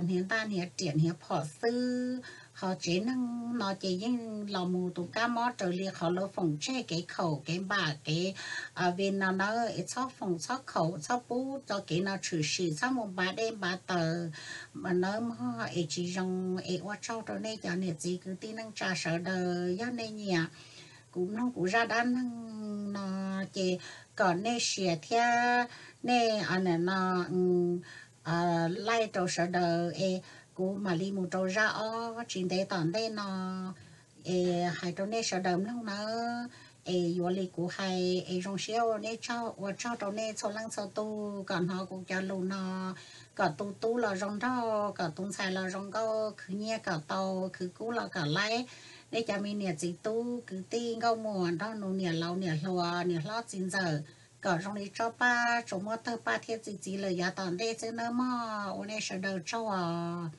hniav ntaj hniav riam hniav phom xwb. Ho tsev neeg no ces yeej los mus tus kab mob raws li qhov lawv foom tseg kev khaum kev npam kev vim no nawb es txhob foom txhob khaum txhob pub txoj kev no tshwm sim txhob mus npav dej npav taws nawb mog es tsis zoo. Es ua tsaug rau nej cov niam txiv kwv tij neej tsa sawv daws yog nej nyiam kuv mloog kuv zaj dab neeg no ces kom nej share thiab nej no like rau sawv daws es kuv mam li mus rau zaj ob tsis ntev tom ntej no es hais rau nej sawv daws mloog nawb. Es yuav li kuv hais es zoo siab ua nej tsaug, ua tsaug rau nej txhua leej txhua tug kom hnov kuv cov lus no, kom tu tub los zoo nraug, kom tu ntxhais los zoo nkauj, khwv nyiaj kom tau, khwv kub los kom laib. nej cov me niam txiv tub kwv tij nkauj muam nraug nus, niam laus niam hluas, niam hlob txiv ntxawm, kom zoo li tsob paj tsuas muab tawg paj thiab txi txiv lawm yav tom ntej xwb nawb mog. Ua nej sawv daws tsaug os.